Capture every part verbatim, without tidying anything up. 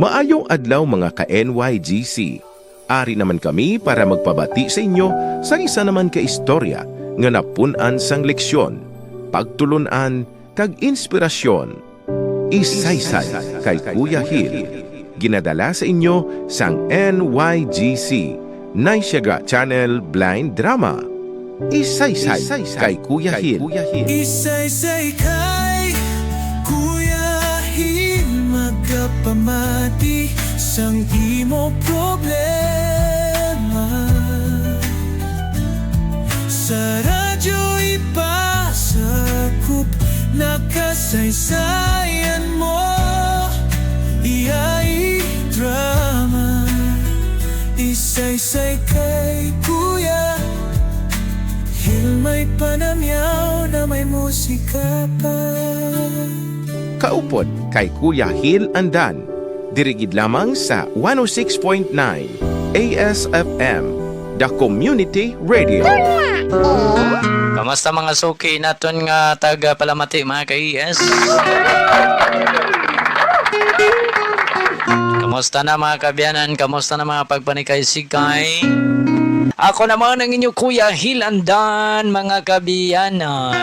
Maayong adlaw, mga ka-N Y G C. Ari naman kami para magpabati sa inyo sang isa naman ka istorya nga napun-an sang leksyon, pagtulon-an, kag inspirasyon. Isaysay kay Kuya Hil. Ginadala sa inyo sang N Y G C, Naysyaga Channel Blind Drama. Isaysay kay Kuya Hil. Isaysay kay Kuya Hil, magapamati sang imo problema. Sa radyo ipasakop na kasaysayan mo. Iyai drama, isaysay kay Kuya Hil, may panamyaw na may musika pa. Kaupod kay Kuya Hil Andan. Diri gid lamang sa one oh six point nine A S F M, The Community Radio. Kamusta, mga suki naton nga taga Palamati, mga ka-E S? Kamusta na, mga kabiyanan? Kamusta na, mga pagpanikay-sikay? Ako naman ang inyo Kuya Hil Andan, mga kabiyanan.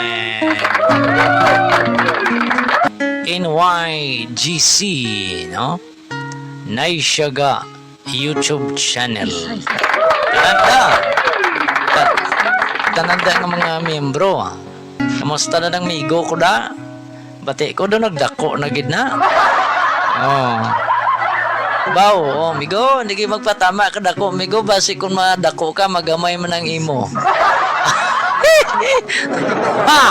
N Y G C, no? Naysyaga YouTube channel. Tananda. Ta-, tananda nga mga miyembro, ah. Kamusta na ang migo ko da? Bati ko do, nagdako na gid na. Oh. Baw, oh, migo, hindi kayo magpatama ka dako, migo. Basi kung madako ka, magamay man ang imo. Ha!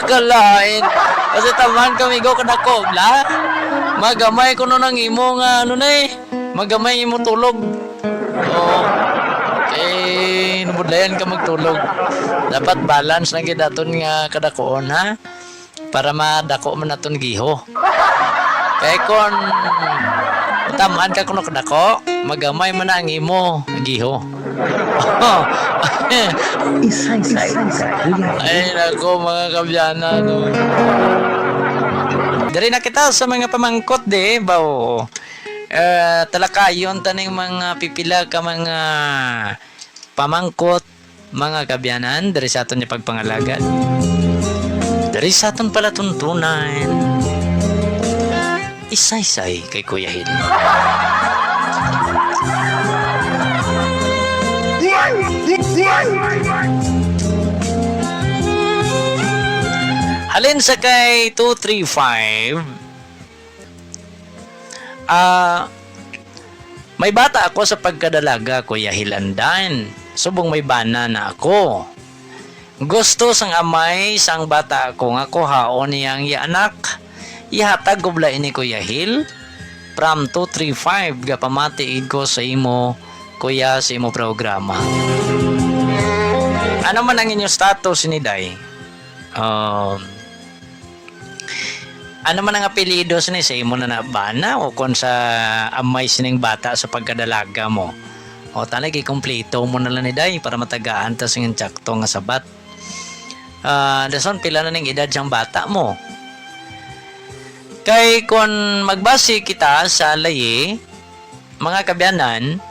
Kalain. Kasi taman kami go kadako, la. Magamay ko nun ang imo nga, ano na eh. Magamay imo tulog. Oh. Eh, nabudlayan ka magtulog. Dapat balance na gid aton nga kadakuon, ha? Para madako man aton giho. Kay kon tamaan ka kuno kadako, magamay man na ang imo giho. Isaysay sa kuya. Ay, nako, mga kabyanan, no. Diri na kita sa mga pamangkot, di ba? Oo. Eh, talakayon ta ning mga pipila ka mga pamangkot, mga kabyanan, diri sa aton nga pagpangalagad. Diri sa aton palatuntunan. Isaysay kay Kuya Hil. Halin sa kay two three five, ah, may bata ako sa pagkadalaga, Kuya Hil Andan. Subong may bana na ako. Gusto sang amay sang bata ko nga kuhaon niya ang iya anak. Ihatag ko bala ini, Kuya Hil? From two three five, gapamati gid ko sa imo, Kuya, sa imo programa. Ano man ang inyo status ni Day? Um, ano man ang apelyido sini, sa imo na na bana o kon sa amay sining bata sa pagkadalaga mo? O, tani, gikumpleto mo na lang ni Day para matagaan ta sing insakto nga sabat. Ah, dason, pila na ning edad sang bata mo? Kay kon magbase kita sa layi, mga kabyanan,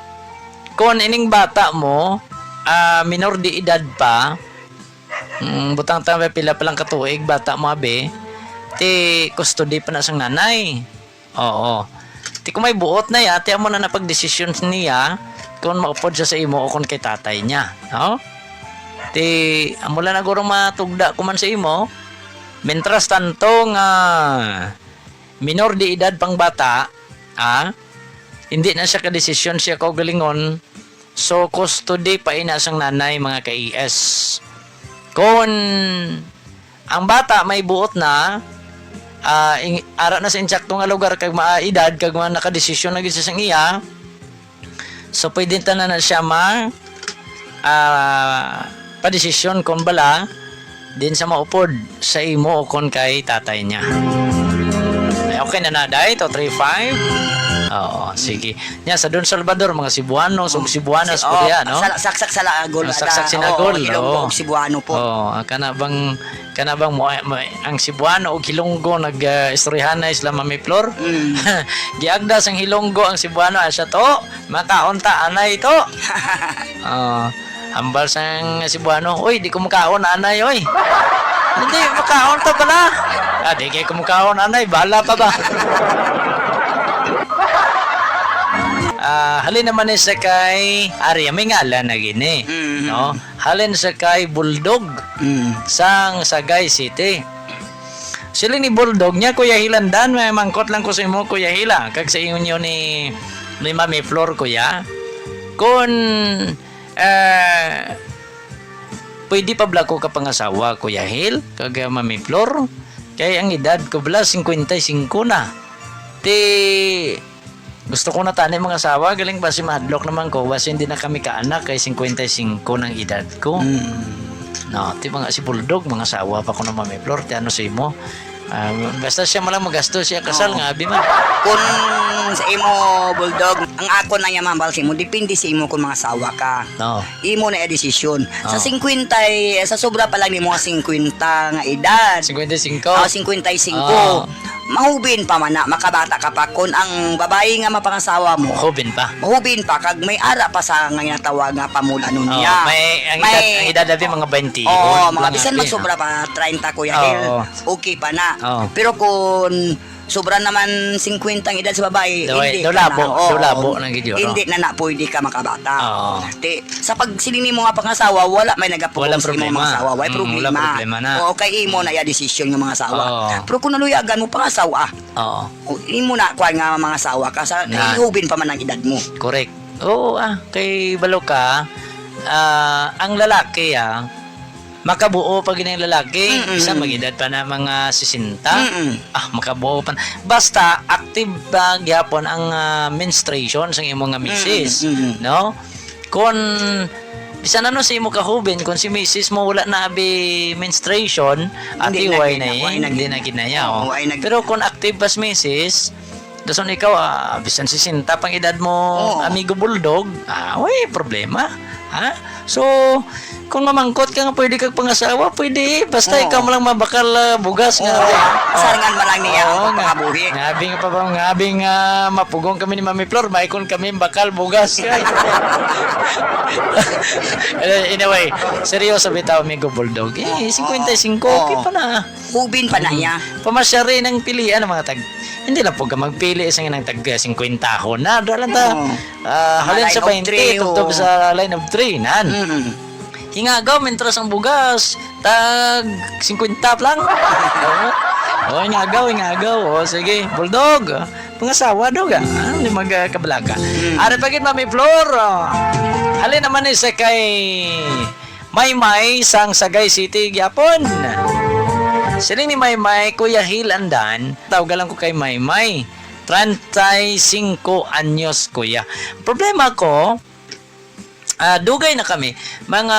kon ining bata mo, ah, minor de edad pa, mm, butang ta, pila pa lang ka tuig, bata mo, abi, ti custody pa na sang nanay. Oo. Ti kung may buot na ya, ti amo na napagdesisyon niya kung maupod siya sa imo o kung kay tatay niya, no? Ti amo lang na guro matugda ko man sa imo, mientras tanto nga minor de edad pang bata, ah, hindi na siya kadesisyon siya kaugalingon, so custody pa ina sang nanay, mga ka-E S. Kung ang bata may buot na, ah, ing-, ara na sa insakto nga lugar kag maedad kag mga nakadesisyon na gid sa sang iya, so pwede ta na, na siya ma, ah, padesisyon kon bala din sa maupod sa imo o kon kay tatay niya. Ay, okay na na, Day, two three five. Oo, sige. Nya, sa Don Salvador, mga Cebuanos ug Cebuanas po diya, no? Sala-, saksak sa Lagol, ah, saksak sa Lagol, oo. Ilonggo ug Cebuano po. Oo, ah, kana bang, kana bang mo, mo, ang Cebuano ug Hilonggo nag, ah, istoryahanay sila, Mami Flor? Mm. Giagda sang Hilonggo ang Cebuano, asya to, makaon ta, anay to. Oo. Hambal sang Cebuano, "Uy, di ko makaon, anay, oy." "Hindi, makaon ta pala." "Ah, di kay ko makaon, anay, bahala pa ba?" Ah, halin naman ni sa kay Aria, may ngalan na gini, Mm. no? Halin sa kay Bulldog Mm. sang Sagay City. Sila ni Bulldog niya, Kuya Hilandan, may mangkot lang ko sa imo, Kuya Hila, kag sa inyo ni, ni Mami Flor, Kuya. Kun Ah, pwede pa bala ko kapangasawa, Kuya Hil, kag, ah, Mami Flor? Kay ang edad ko bala, singkwenta y singko na. Ti, gusto ko na tani mangasawa, galing basi mahadlok naman ko, basi hindi na kami kaanak, kay singkwenta y singko nang edad ko. Mm. No, ti mga si Bulldog, mangasawa pa ko na, Mami Flor, ti ano sa imo? Ah, basta siya man lang magasto, siya kasal Oo. nga, abi man. Kung sa imo, Bulldog, ang ako na niya mahambal sa imo, depende sa imo kung mangasawa ka. Oo. Imo na iya desisyon. Sa Oo. singkwenta, eh, sa sobra pa lang nimo nga singkwenta nga edad. Singkwenta y singko? Ah, singkwenta y singko. Oo. Mahubin pa man na, makabata ka pa. Kung ang babae nga mapangasawa mo, Mahubin pa. mahubin pa, kag may ara pa sa nga ginatawag nga pamulanon Oo, niya. may, ang May edad, ang edad natin mga baynte, Oo, mga lang bisan natin, magsobra ah. pa, treinta, Kuya Oo. Hil. okay pa na. Oo. Pero kung sobra naman singkwenta ang edad sa babae, Daw-, hindi daw ka labo, na. Oo. daw labo na gid yun, no? Hindi na na pwede ka makabata. Oo. Di, sa pagsiling nimo nga pangasawa, wala may nagapugong Walang sa imong problema. mga asawa. Way Mm, problema. walang problema na. Oo, kay imo na iya desisyon nga mga asawa. Oo. Pero kung naluyagan mo, pangasawa. Oo. O, imo na, kuwan nga mga asawa ka, sa Na. ihubin pa man ang edad mo. Correct. Oo, ah, kay balo ka, ah, ang lalaki, ah, makabuo pa gid ang lalaki, Mm-mm. sa mag-edad pa na mga sesenta. Mm-mm. Ah, makabuo pa. Basta active pa gyapon ang, ah, menstruation sa imo nga misis, Mm-mm, mm-mm. no? Kon bisan ano sa imo kahubin, kung si misis mo wala na abi menstruation, Hindi ati, na way gid na, na, way na hindi gid na na. gid na iya, Oo, oh. way na gid Pero na. kung active pa si misis, Dason ikaw, ah, bisan sesenta pang edad mo, Oo. amigo Bulldog, ah, way problema. Ha? So, kung mamangkot ka nga pwede kag pangasawa, pwede. Basta Oo. ikaw mo lang mabakal, ah, bugas nga. Oo. Sarangan man lang niya Oo, ang nga. pagpangabuhi. Nga, abi nga pa ba, nga, abi nga mapugong kami ni Mami Flor, may kun kami bakal bugas. Eh, anyway, seryoso bitaw, amigo Bulldog. Eh, Oo. singkwenta y singko, okay Oo. pa na. Hubin pa na Mm. iya. Pamasyari ng pilian ng mga tag-, hindi lang po ka magpili sa nang tag singkwentahon na. Doon lang ta. Oo. Ah, halin Line sa of baynte, three, tubtob oo. sa line of three, nan. Mm. Hingagaw, mentras ang bugas, tag singkwenta lang. Oo. Oh, hingagaw, hingagaw. Oh, sige, Bulldog. Pangasawa daw ga. Ah, di magkabalaga. Mm. Ari pa gid, Mami Flor. Oh. Halin naman ni sa kay Maymay sang Sagay City gyapon. Siling ni Maymay, Kuya Hil Andan, tawga lang ko kay Maymay. Treinta y cinco anyos, kuya. Problema ko, ah, dugay na kami. Mga,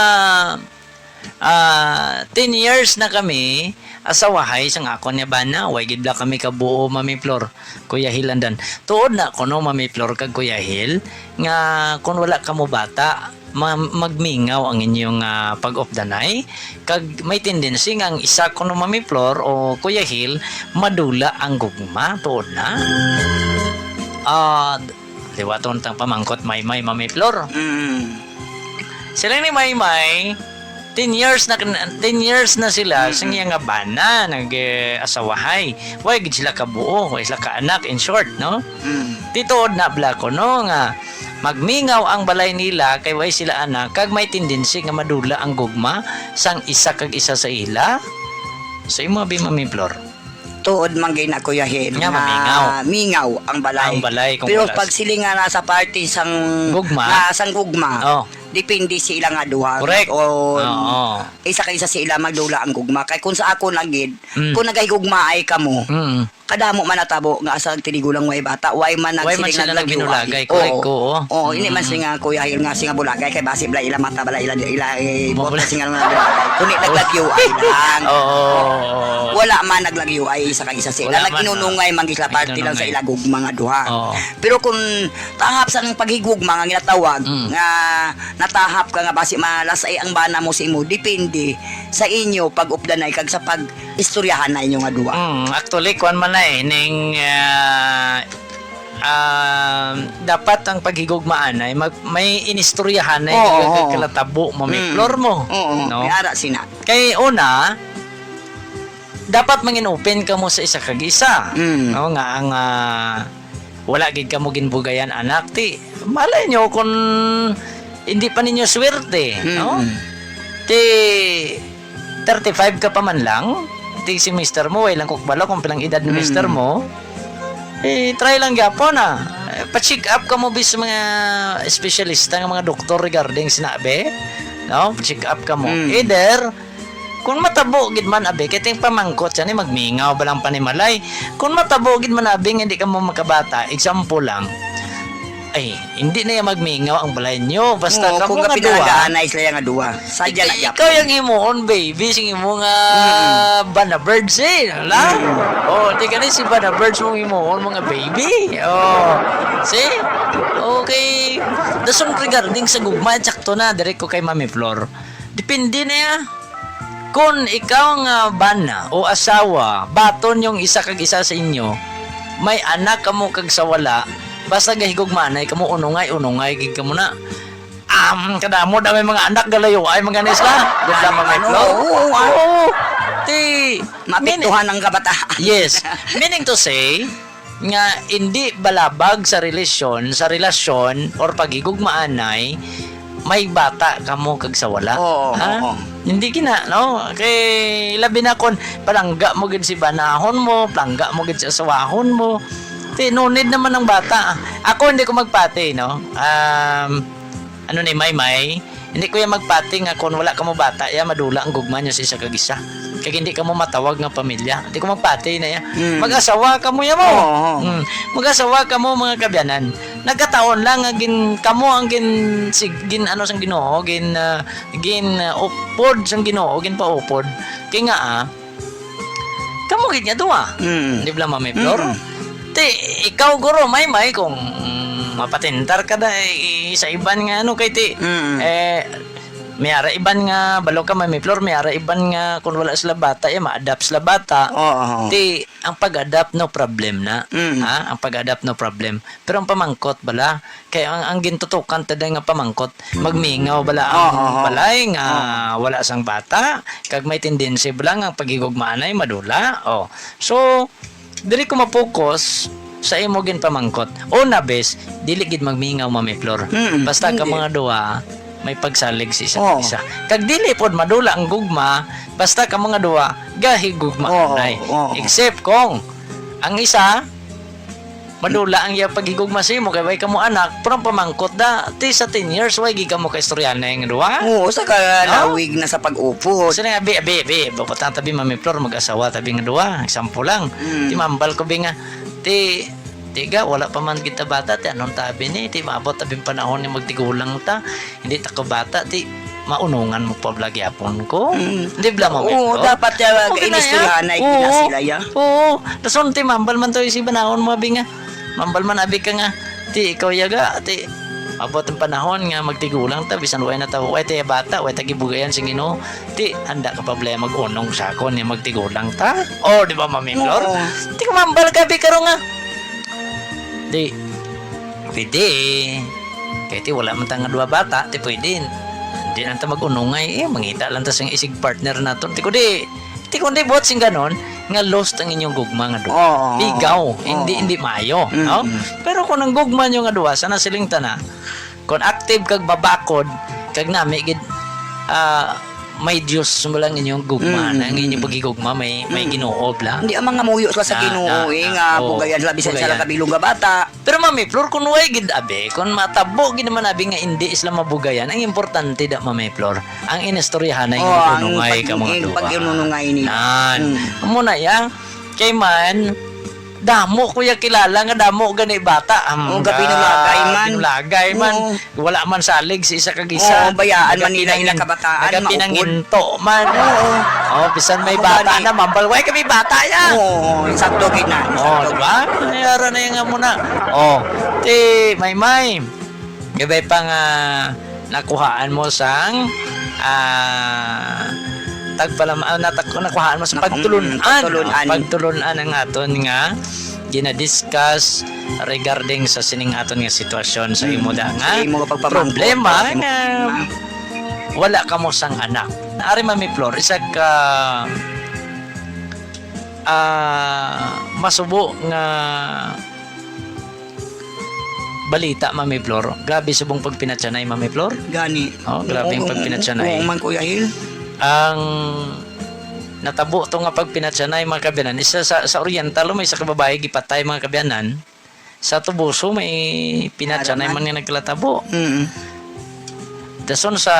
ah, ten years na kami asawahay sang akon nga bana. Way gid bala kami kabuo, Mami Flor. Kuya Hil Andan. Tuod na kuno, Mami Flor kag Kuya Hil, nga kun wala kamo bata, ma-, magmingaw ang inyong, ah, pag-updanay, kag may tendency nga ang isa kuno, Mami Flor o Kuya Hil, madula ang gugma. Tuod na. Ah, liwaton tang pamangkot, Maymay, Mami Flor. Mm. Sila ni Maymay, ten years na, ten years na sila Mm-mm. sa iya nga bana, nag, eh, asawahay. Way gid sila kabuo, way sila ka anak, in short, no? Mm. Ti tuod na bala kuno nga magmingaw ang balay nila kay way sila anak, kag may tendency nga madula ang gugma sang isa kag isa sa ila. Sa imo, abi, Mami Flor? Tuod man gid na, Kuya Hil, Nga nga mamingaw. mingaw ang balay. Ang balay, kung Pero wala pag s- sila nga nasa party sang, Gugma. nga sang gugma, Oh. depende sa ila nga duha. Correct. O Oo. isa ka isa sa ila magdula ang gugma. Kay kung sa ako lang gid, Mm. kung nagahigugmaay kamo, Mm. kadamo man natabo nga asa tinigo lang way bata, way man Way man nagsiling sila naglagyuay. Nagminulagay, correct, Oo. oo. Oo, hindi man Mm. sila nga Kuya Hil nga singa bulagay kay basi bala ila mata bala ila ila eh, Mabula- bota singa nga bulagay. Kundi naglagyuay lang. Oo. Wala man naglagyuay isa ka isa sila. Wala man, Nag-inunungay ah. man gisla parte lang sa Nag-inunungay. ila gugma nga duha. Oo. Pero kung tahap sang paghigugma nga ginatawag Mm. nga natahap ka nga basi malasay ang bana mo sa imo, depende sa inyo pag-updanay kag sa pag-istoryahan na inyo nga duha. Mm, actually, kuwan man na eh, ning, ah, ah, dapat ang paghigugmaan ay mag-, may inistoryahan na Oo, yung oo. Kalatabo mo, may Mm. floor mo. Oo, No? may ara sina. Kay una, dapat mangin open ka mo sa isa kag isa. Mm. No, nga ang, ah, wala gid kamo ginbugayan anak, ti malay nyo kung hindi pa ninyo swerte, no? Mm. Ti thirty-five ka pa man lang, ti si mister mo, way lang kukbalo kung pilang edad ni mister Mm. mo, eh, try lang gyapon, ah. Eh, pa-check up ka mo bis mga espesyalista nga mga doktor regarding sinabi, no? Pa-check up ka mo. Mm. Either, kung matabo gid man, abi, kay ting pamangkot siya ni magmingaw ba lang panimalay? Kung matabo gid man, abi, nga hindi ka mo makabata, example lang, ay, hindi na yan magmingaw ang balay nyo. Basta Oo, kamo kung nga duha, kapinangaanay sila nga duha. Sadya na ikaw, gyapon. Ikaw yung himuon, baby, sing imo nga Mm. Bana Birds, eh, ala? Mm. Oh, di ka na si Bana Birds mong himuon, mga baby. Oh, see? Okay. Dasong regarding sa gugma, sakto na, direct ko kay Mami Flor. Depende na ya. Kung ikaw nga bana o asawa, baton yung isa kag isa sa inyo, may anak kamo kag sa wala, basta gahigugmanay kamo, unungay-unungay gid kamo na. Um, kadamo daw may mga anak galayo ay mga nisla. Di ba, Ano, Mami ano? Flor? Oo, ah. Oo. Ti, Mapiktuhan ang kabataan. Yes. Meaning to say, nga hindi balabag sa relasyon, sa relasyon or paghigugmaanay, may bata kamo kag sa wala. Oo, Ha? oo. Hindi gina, no? Kay labi na kon palangga mo gid si banahon mo, palangga mo gid si asawahon mo. Ti, no need naman ang bata. Ako hindi ko magpati, no? Um, ano ni Maymay, hindi ko yan magpati nga kung wala kamo bata, ya madula ang gugma niyo sa isa kag isa. Kag hindi kamo matawag nga pamilya. Hindi ko magpati na ya. Mm. Mag-asawa kamo ya mo. Oo, oo. Mm. Mag-asawa kamo, mga kabyanan. Nagkataon lang nga gin, kamo ang gin, sig, gin ano sang Ginoo, gin, ah, gin, ah, upod sang Ginoo, gin paupod. Kay nga, ah, kamo gid nga duha. Mm. Di ba, Mami Flor? Mm. Ti, ikaw, guro, Maymay, kung, mm, mapatentar ka da, eh, sa iban nga, ano, kay ti, Mm. eh, may ara iban nga, balo ka, Mami Flor, may ara iban nga, kung wala sila bata, eh, ma-adapt sila bata. Oo. Ti, ang pag-adapt, no problem na. Mm. Ha? Ang pag-adapt, no problem. Pero ang pamangkot, bala, kay ang, ang gintutukan ta nga pamangkot, magmingaw bala ang Oo, oo. balay nga Oo. wala sang bata, kag may tendency bala nga paghigugmaanay madula. Oh. So, diri ko ma-focus sa imo ginpamangkot. Una, bes, dili gid magmingaw, Mami Flor. Mm, Basta ka hindi. mga duha, may pagsalig sa isa Oo. isa. Kag dili pod madula ang gugma, basta ka mga duha, gahigugmaanay. Oo, oo. Except kung ang isa, madula ang iya paghigugma sa imo, kay way kamo anak, pero ang pamangkot da, ti sa ten years, way gid kamo kaistoryanay nga duha? Oo, sa No? kalawig na sa pag-upod. So, nga, abi, abi, abi, puputang tabi, Mami Flor, mag-asawa tabi nga duha. Example lang. Mm. Ti mambal ko, bi nga, ti, ti ga, wala pa man kita bata, ti anong tabi ni, ti maabot tabi ang panahon ni magtigulang ta. Hindi ta ka bata, ti maunungan mo pa bala gyapon ko. Mm. Di bala, Mami Oo, Flor? dapat ya, Okay na, ya. inistoryahanay Oo. gina sila, ya. Oo. Dason, ti mambal man to, si banahon mo, bi nga. Mambal man, abi ka nga. Ti, ikaw, yaga, ti, abot ang panahon nga magtigulang ta, bisan way na ta, way ta bata, way ta gibugayan sing Ginoo. Ti, handa ka pa bala mag-unong sa akon ni magtigulang ta? Oh, di ba, Mami Flor? Oo. Ti, mambal ka, bi, karon nga. Di, pwede. Kay ti, wala man ta nga duha bata, ti pwede. Hindi lang ta mag-unongay, eh, mangita lang ta sing isig partner naton. Ti, kundi, ti, kundi buhat sing ganon, nga lost ang inyong gugma nga duha. Oo, oo. Pigaw, Oo. hindi, hindi maayo, Mm, no? mm. Pero kung ang gugma nyo nga duha, sana siling tana, kung active kag mabakod, kag nami gid, ah, may Dios mo lang inyong gugma, Mm, na ang inyong mm. paghigugma may, may Mm. Ginoo bala. Hindi, ang mga muyo sila sa Na, Ginoo, na, eh, na, nga oo. Bugayan sila, bisan sila Bugayan. kabilog nga bata. Pero, Mami Flor, kung way gid, abi, kung matabo gid naman, abi, nga hindi sila mabugayan, ang importante da, Mami Flor, ang inistoryahanay Oh, nga ang maghunungay pag-, ka mga ang duwa. pag-inunungay nila. Nan. Mm. Amo na, ya. Kay man, damo ko ya kilala nga damo gani bata. Am, Oh, gabi nga nulagay man. ginulagay man. Oo. Wala man salig sa isa kag isa. Oo, bayaan man nila ila Nagapinangin-, kabataan, nagapinanginto man. Oo. Oh, bisan may Ako bata gani. na, mambal, "Way kami bata ya." Oo, sakto gid na, Oh, sakto di ba? gid. Ay, ara na yung amo na. Oh, ti, Maymay. Gabay pa nga nakuhaan mo sang, ah, tagpalam-, ah, natak-, nakuhaan mo sa Nak-, pagtulun-an, mm, pagtulun-an. oh, pagtulun-an ang aton nga ginadiscuss regarding sa sining aton nga sitwasyon sa Mm. imo da nga Sa imo nga pagpamangkot, problema sa imo nga problema. wala kamo sang anak. Ari, Mami Flor, isa ka, ah, masubo nga balita, Mami Flor. Grabe subong pagpinatyanay, Mami Flor. Gani. Oh, grabe ang Oo, pagpinatyanay. oo man, Kuya Hil. Ang natabo to nga pagpinatyanay, mga kabiyanan, isa sa, sa Oriental, may isa ka babae gipatay, mga kabiyanan. Sa Toboso, may pinatyanay Araman. man nga nagkalatabo. Mm. Dason sa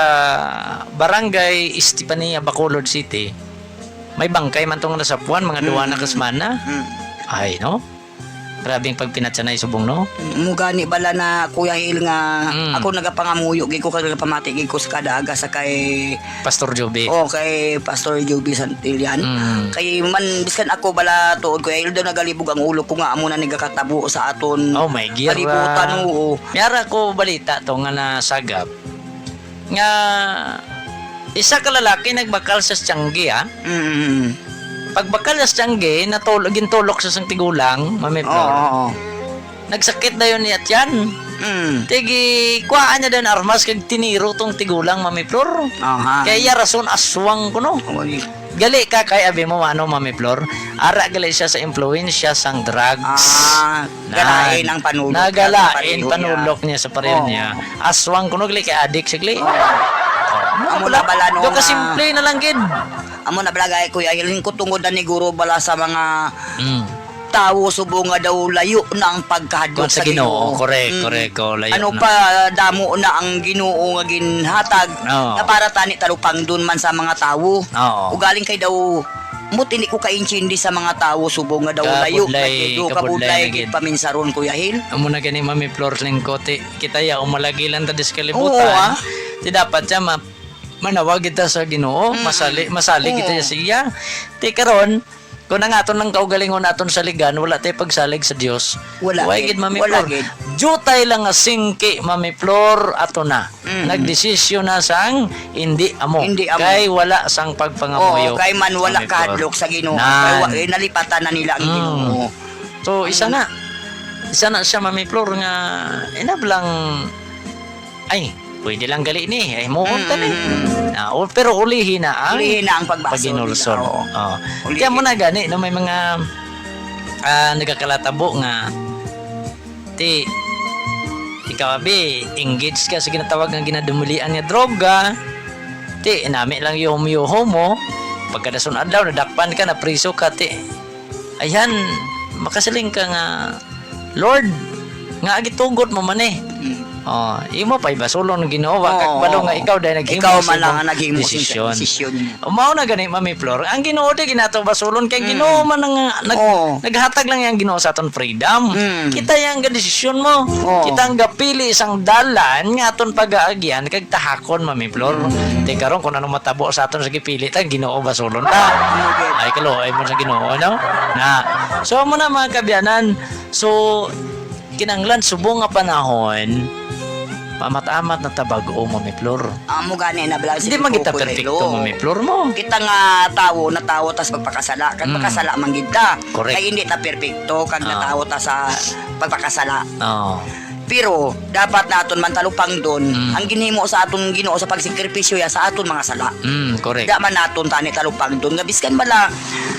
Barangay Estefania, Bacolod City, may bangkay man tong nasapuan, mga duwa na Mm, ka mm, semana. mm. Ay, no? Grabing pagpinatyanay subong, no? Mm, mo gani bala na, Kuya Hil, nga Mm. ako nagapangamuyo gid ko kag nagapamati gid ko sa kada aga sa kay Pastor Joby. Oh, kay Pastor Joby Santillan. Mm. Kay man, biskan ako bala tuod, Kuya Hil, daw nagalibog ang ulo ko nga amo na nagakatabo sa aton Oh, may gira. kalibutan, oo. May ara ko balita to nga nasagap nga isa ka lalaki nagbakal sa tiyangge, ah. Mm. Pagbakal sa tiyangge, natul-, gintulok sa sang tigulang, Mami Oo, Flor. oo. Nagsakit dayon niya tiyan. Mm. Tigi, kuhaan niya dayon armas kag tiniro tong tigulang, Mami Flor. Aha. Kaya rason aswang kuno. Oy. Gali ka kay abi mo, ano, Mami Flor? Ara gali siya sa impluwensya sang drugs. Ah, Na, galain ang panulok niya sa nagalain pareho niya. panulok niya sa pareho Oh. niya. Aswang kuno gali kay adik siya gali. Oh. Oh, Amo na bala, no, Do ka na simple na lang gid. Amo na bala gay, Kuya Hil, ko tungod na ni guro bala sa mga Mm. tawo subong nga daw layo na ang pagkahadlok Kuwan sa sa Ginoo, Ginoo. correct, Mm. correct, oh, layo Ano na. pa damo na ang Ginoo nga ginhatag Oo. na para tani talupangdon man sa mga tawo. Oo. Ugaling kay daw, mut hindi ko kaintindi sa mga tawo subong nga daw layo Kabudlay, na gid, do, kabudlay kabudlay na gid gid. paminsaron, Kuya Hil. Amo na gani, Mami Flor, lingkod, ti, kita ya, umalagi lang ta dis kalibutan. Oo, ah. Ti dapat siya ma-, manawag kita sa Ginoo, Mm-mm. masali-, masalig kita Oo. sa iya. Ti karon, kung ang aton lang kaugalingon aton saligan, wala tay pagsalig sa Dios. Wala Wala gid. gid, Mami Wala Flor. gid. Diutay lang nga singki, Mami Flor, ato na. Mm. Nagdesisyon na sang hindi amo. Hindi amo. Kay wala sang pagpangamuyo, Oo, kay man wala Mami Flor. kahadlok sa Ginoo. Nan. Kay wa-, eh, nalipatan na nila ang Mm. Ginoo. So, isa Ano? na. Isa na siya, Mami Flor, nga inablang, ay, pwede lang gali ni. Ay, muon ta ni. Mm, mm, mm. Ah, o, pero ulihi na ang Ulihi na ang pagbasol nila, paghinulsol. oo. Oh. Ulihi. Kaya mo na gani, no, may mga, ah, nagakalatabo nga, ti, ikaw, abi, engage ka sa ginatawag nga ginadumulian nga droga. Ti, inami lang yuhom-yuhom mo. Pagkadason adlaw, nadakpan ka, napriso ka, ti. Ayan, makasiling ka nga, "Lord, nga gitugot mo man eh." Mm. Oh, imo pa'y basulon ang Ginoo, wa ka Oo, kabalo nga oo. ikaw day naghimo Ikaw sa man lang imong ang naghimo sa desisyon. desisyon. O, mao na gani, Mami Flor. Ang Ginoo di ginato basulon kay Mm. Ginoo man ang nag-, Oo. naghatag lang yang Ginoo sa aton freedom. Mm. Kita yang gadesisyon mo. Oo. Kita ang gapili sang dalan nga aton pagaagyan kag tahakon, Mami Flor. Mm. Te karon kung ano matabo sa aton sa gipili ta, Ginoo basulon ta. Okay. Ay, kaluoy mo sa Ginoo, no? Na. So, amo na, mga kaabyanan. So, kinahanglan subong nga panahon, paamat-amat na ta bag-o, Mami Flor. Amo gani na bala Hindi man kita perpekto, Mami Flor, mo. Kita nga tawo, natawo ta sa pagpakasala. Kag Mm. makasala man gid ta. Correct. Kay hindi ta perpekto, kag Ah. natawo ta sa pagpakasala. Oo. Pero dapat naton man talupangdon Mm. ang ginhimo sa aton Ginoo sa pagsakripisyo ya sa aton mga sala. Mm, correct. Da man naton tani talupangdon nga biskan bala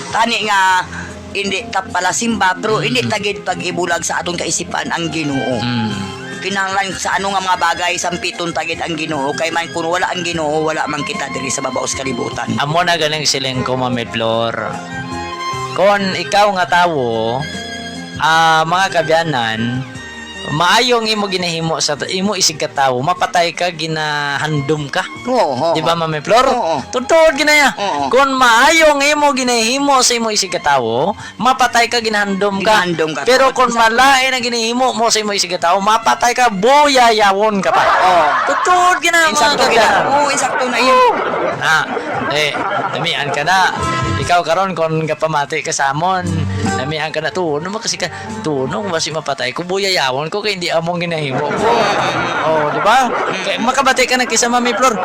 tani nga hindi ta pala simba, pero Mm, hindi mm. ta gid pag-ibulag sa aton kaisipan ang Ginoo. Mm. Kinahanglan sa ano nga mga bagay, sampiton ta gid ang Ginoo, kay man kun wala ang Ginoo, wala man kita diri sa babaw sa kalibutan. Amo na ganing siling ko, Mami Flor. Kon ikaw nga tawo, ah, mga kabyanan, maayo ang imo ginahimo sa ta-, imo isig ka tawo, mapatay ka, ginahandom ka. Oo, oo. Di ba, Mami Flor? Oo. Tuod-tuod ginaya. Oo. Kon maayo ang imo ginahimo sa imo isig ka tawo, mapatay ka, ginahandom ka. Ginahandom ka. Pero kung malain ang ginahimo mo sa imo isig ka tawo, mapatay ka, buyayawon ka pa. Oh. Tuod gina, mga insakto gina. Kabyanan. Oo, insakto na yun. Oo. Na, eh, namian ka na. Ikaw karon, kung kapamati ka sa amon, namian ka na, tuod naman kasi ka, tuod no, kung basi mapatay ko, buyayawon ko, kay hindi among ginahimo ko. Oh, di ba? Kay makabati ka na kisa Mami Flor.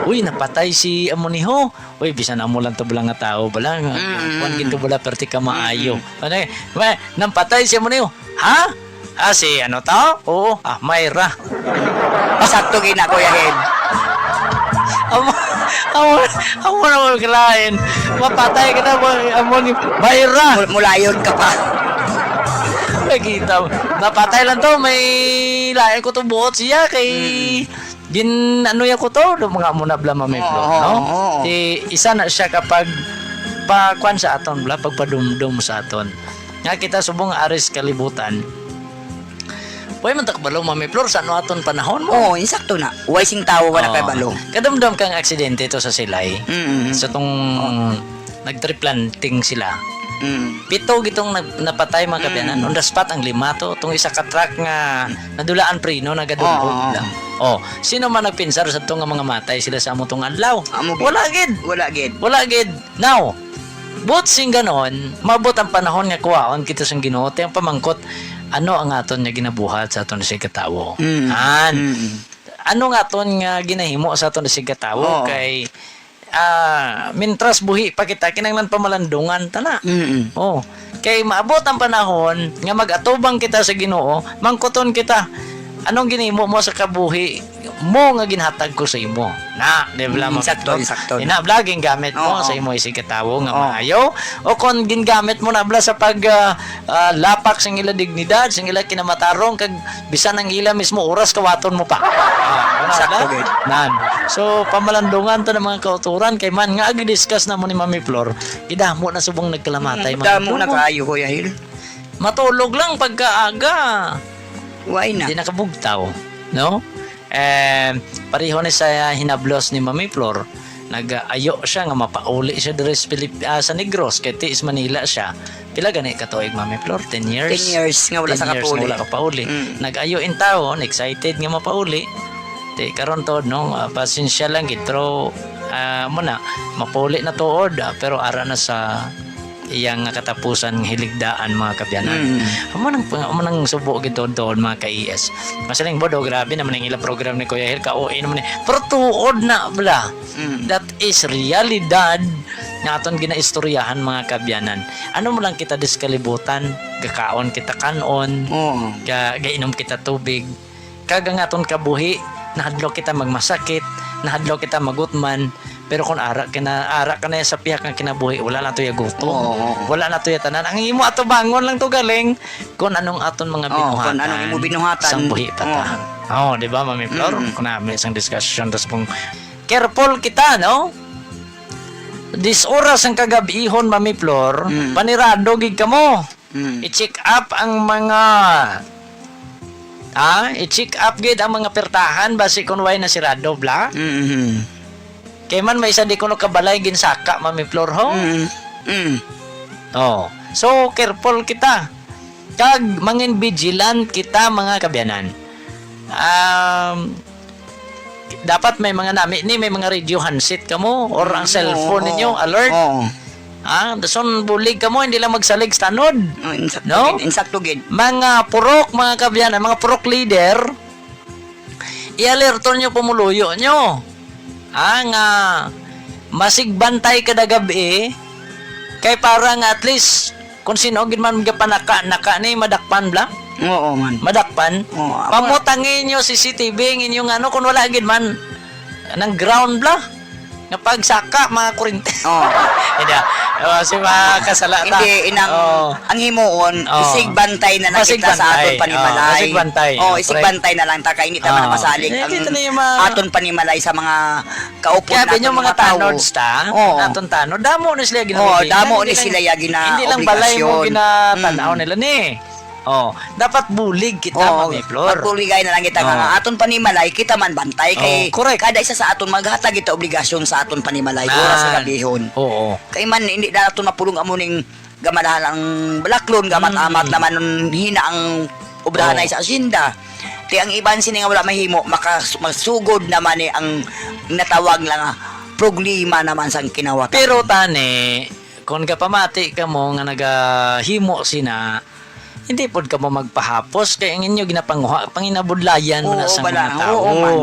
Uy, napatay si amo ni ho. Uy, bisan amo lang to bala nga tao bala nga, mm, kuwan gid to bala, perti ka maayo. Mm. Ano eh, ma-, nang patay siya mo niyo. Ha? Ah, si ano to? Oo, ah, Myra. Sakto gid na, Kuya Hel. Amo, amo, amo na mo kalain. Mapatay ka na, mo, amo ni Myra. Mul-, mulayon ka pa. Nakita mo. Napatay lang to, may lain ko to buot siya kay, mm. Gin-, ano ya ko to, do mga amo na bala, Mami Flor, oo, no? Oo. Ti, isa na siya kapag pa-, kwan sa aton bala, pagpadumdom sa aton. Nga kita subong aris kalibutan. Pwede man ta kabalo, Mami Flor, sa ano aton panahon mo? Oo, insakto na. Way sing tawo, wala kay balo. Kadumdom kang aksidente to sa Silay. Mm-mm. Sa tong nag-tree planting sila. Mm. Pito gitong nag-, napatay, mga kabyanan. Mm. On the spot ang lima to. Tong isa ka truck nga nadulaan preno, nagadulog lang. Oh, sino man nagpinsar sa to nga mga matay sila sa amo tong adlaw? Amo gid. Wala gid. Wala gid. Wala gid. Now, but sing ganon, maabot ang panahon nga kuwaon kita sang Ginoo, ti ang pamangkot, ano ang aton nga ginabuhat sa aton sa katawo? Mm. An. Mm. Ano nga aton nga ginahimo sa aton sa katawo? Oo. Kay ah, mintras buhi pa kita, kinahanglan pamalandungan ta na. Mm-mm. Oh, kay maabot ang panahon nga mag-atubang kita sa Ginoo, mangkuton kita, "Anong ginhimo mo sa kabuhi mo nga ginhatag ko sa imo?" Na, di ba, mm, Mami Flor? Insakto, insakto. Ina, bala, gingamit mo sa imo isig katawo nga maayo, o kon gingamit mo na bala sa pag, ah, ah, lapak sing ila dignidad, sing ila kinamatarong, kag bisan ang ila mismo oras, kawaton mo pa. Ah, wala. Sakto na gid. Nan. So, pamalandungan to ng mga kauturan kay man nga agi-discuss na mo ni Mami Flor, gidamo na subong nagkalamatay, mm, mga damo na tubo. Kaayo, Kuya Hil. Matulog lang pagkaaga. Why na? Di nakabugtaw, no? Eh, pareho ni sa hinablos ni Mami Flor, nag-ayo siya nga mapauli siya diri sa Pilip-, ah, sa Negros, kay ti sa Manila siya. Pila gani ka tuig, Mami Flor? Ten years? Ten years nga wala sa kapauli. Ten years nga wala kapauli. Mm. Nag-ayo in town, excited nga mapauli. Ti karon to, no, ah, pasensya lang gid, pero, ah, mo na, mapauli na tuod, ah, pero ara na sa iyang nga katapusan nga hiligdaan, mga kabyanan. Mm. Amo nang, amo nang subo gid tuod, mga ka-E S. Masiling mo daw, grabe naman ang ilang program ni Kuya Hil, ka-O A naman eh. Pero tuod na, bala. Mm. That is realidad nga aton ginaistoryahan, mga kabyanan. Ano mo lang kita dis kalibutan, gakaon kita kanon, oo, ga-, gainom kita tubig. Kag ang aton kabuhi, nahadlok kita magmasakit, nahadlok kita magutman, pero kung ara ka na, ara ka na sa pihak nga kinabuhi, wala na to ya gutom. Oo, oo. Wala na to ya tanan. Ang imo atubangon lang to galing kung anong aton mga, oo, binuhatan, kung anong imo binuhatan sang buhi pa ta. Oo. Oo, di ba, Mami Flor? Mm. Kung namin isang discussion, tas kung careful kita, no? Dis oras ang kagabihon, Mami Flor, mm, panirado gid kamo. Mm. I-check up ang mga, ah, i-check up gid ang mga pertahan, basi kun way nasirado, bla. Mm-hmm. Kay man may isa di kuno kabalay ginsaka, Mami Flor, ho? Mm. Mm. Oh. So, careful kita. Kag mangin vigilant kita, mga kabyanan. Um, dapat may mga nami ni, may mga radio handset kamo or ang, mm, cellphone, oo, ninyo, alert. Oo. Ah, dason bulig kamo, hindi lang magsalig sa tanod. Oh, insakto, no? Gid, insakto gid. Mga purok, mga kabyanan, mga purok leader, i-alerto nyo pumuluyo nyo. Ah, nga masigbantay kada gab-i, kay para nga at least kung sino gid man gapanaka-naka ni madakpan bla. Oo man. Madakpan. Oo, amo. Pamutangi nyo C C T V ang inyong ano, kung wala gid man nang ground bla. Nga pagsaka, mga kurente. Oh. Hindi, ah. Oh, si mga kasala ta. Hindi, inang, Oh. ang himuon, Oh. isig bantay na lang Masig kita sa bantay. aton panimalay. Oh, masig bantay. Oh, Oh, isig correct. bantay na lang ta, kay hindi ta man Ah. masalig Eh, ang kita na yung mga aton panimalay sa mga kaupod Kaya naton yung mga mga tao. tanods ta, Oo. aton tanod, damo na sila Oo, ginaobligan. damo Hindi ni lang, sila ya gina-, hindi lang balay mo obligasyon. ginatanaw Mm. nila ni. Oh, dapat bulig kita, Oo, Mami Flor. magbuligay na lang kita nga, Oh. nga aton panimalay, kita man bantay kay Oh, correct. kada isa sa aton maghatag kita obligasyon sa aton panimalay, oras sa Nan. gabihon. Oo. Kay man, hindi na naton mapulong amo ning gamalahan ang balaklon, gamat-amat Mm. naman nun hina ang obrahanay Oh. sa asyenda. Ti ang iban sini nga wala mahimo, makas-, masugod naman ni ang natawag lang nga problema naman sang kinawa-. Pero tani, kung gapamati ka mo nga nagahimo sina, hindi pod ka mo magpahapos kay ang inyo ginapanguha, panginabudlayan man na Oo, sa bala. mga tao. Oo, man.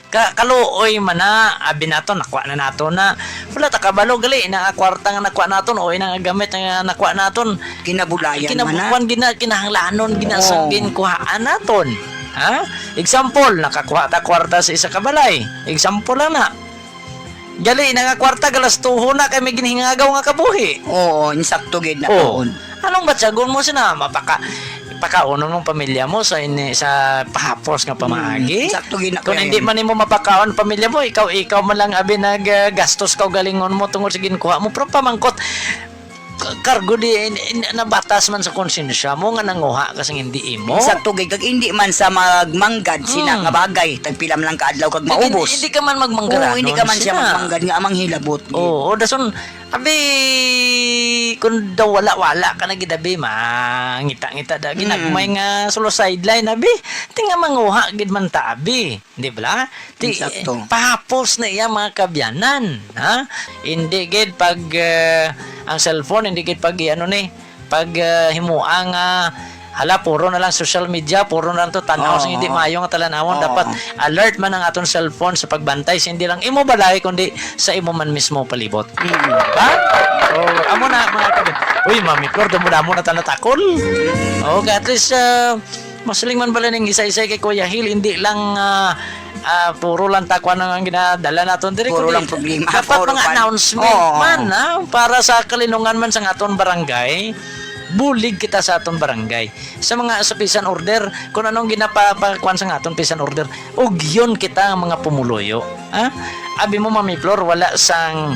Ka-, kaluoy man na, abi naton, nakuha na naton na. Wala ta kabalo, gali, na kwarta nga nakuha naton, o inang gamit nga nakuha naton. Kinabulayan Kinab-, man na. kwan, gina-, kinahanglanon, gina-, Oo. sa ginkuhaan naton. Ha? Example, nakakuha ta kwarta sa isa ka balay. Example lang na. Gali na nga kwarta, galastuhon na kay may ginhingagaw nga kabuhi. Oo, insakto gid na Oo. Taon. Anong batyagon mo sina? Mapaka-, pakaunon mong pamilya mo sa ini, sa pahapos nga pamaagi? Hmm, sakto gid na Kung kaya hindi yun. man nimo mapakaon pamilya mo, ikaw, ikaw man lang abi nag, ah, gastos ka galingon mo tungod sa ginkuha mo. Pero pamangkot, ka-, kargo di, in, in, nabatas man sa konsensya mo nga nanguha ka sang hindi imo? Sakto gid, kag hindi man sa magmanggad sina Hmm. nga bagay, tagpila man lang ka adlaw kag Hindi, maubos. hindi ka man magmanggaranon Oo, hindi ka man siya sina. magmanggad nga amang hilabot. Oo, dason, abi, kung daw wala-wala ka na gid, abi, mangita-ngita da, Mm. ginagmay nga sulo sideline, abi. Ti nga manguha gid man ta, abi. Di ba? Ti, Insakto. pahapos na iya, mga kabyanan, ha? Hindi gid pag, eh, ang cellphone, hindi gid pag, ano ni, pag, eh, himuang, ah, hala, puro na lang social media, puro na lang to, tanaw Oo. sing hindi maayo nga talanawon. Oo. Dapat alert man ang aton cellphone sa pagbantay sa hindi lang imo balay, kundi sa imo man mismo palibot. Mm. Diba? So, amo na, mga kabit. Uy, Mami Flor, damo-damo na ta natakol. Okay, at least, ah, masiling man bala ning isa-isa kay Kuya Hil, hindi lang, ah, ah, puro lang ta kuan ang ginadala naton diri, Puro kundi lang problema, dapat puro mga kuan. announcement Oo. man, ha? Para sa kalinungan man sa aton barangay, bulig kita sa aton barangay. Sa mga, sa peace and order, kung anong ginapa-, pa-, kuan sa aton peace and order, ugyon kita ang mga pumuluyo. Ha? Abi mo, Mami Flor, wala sang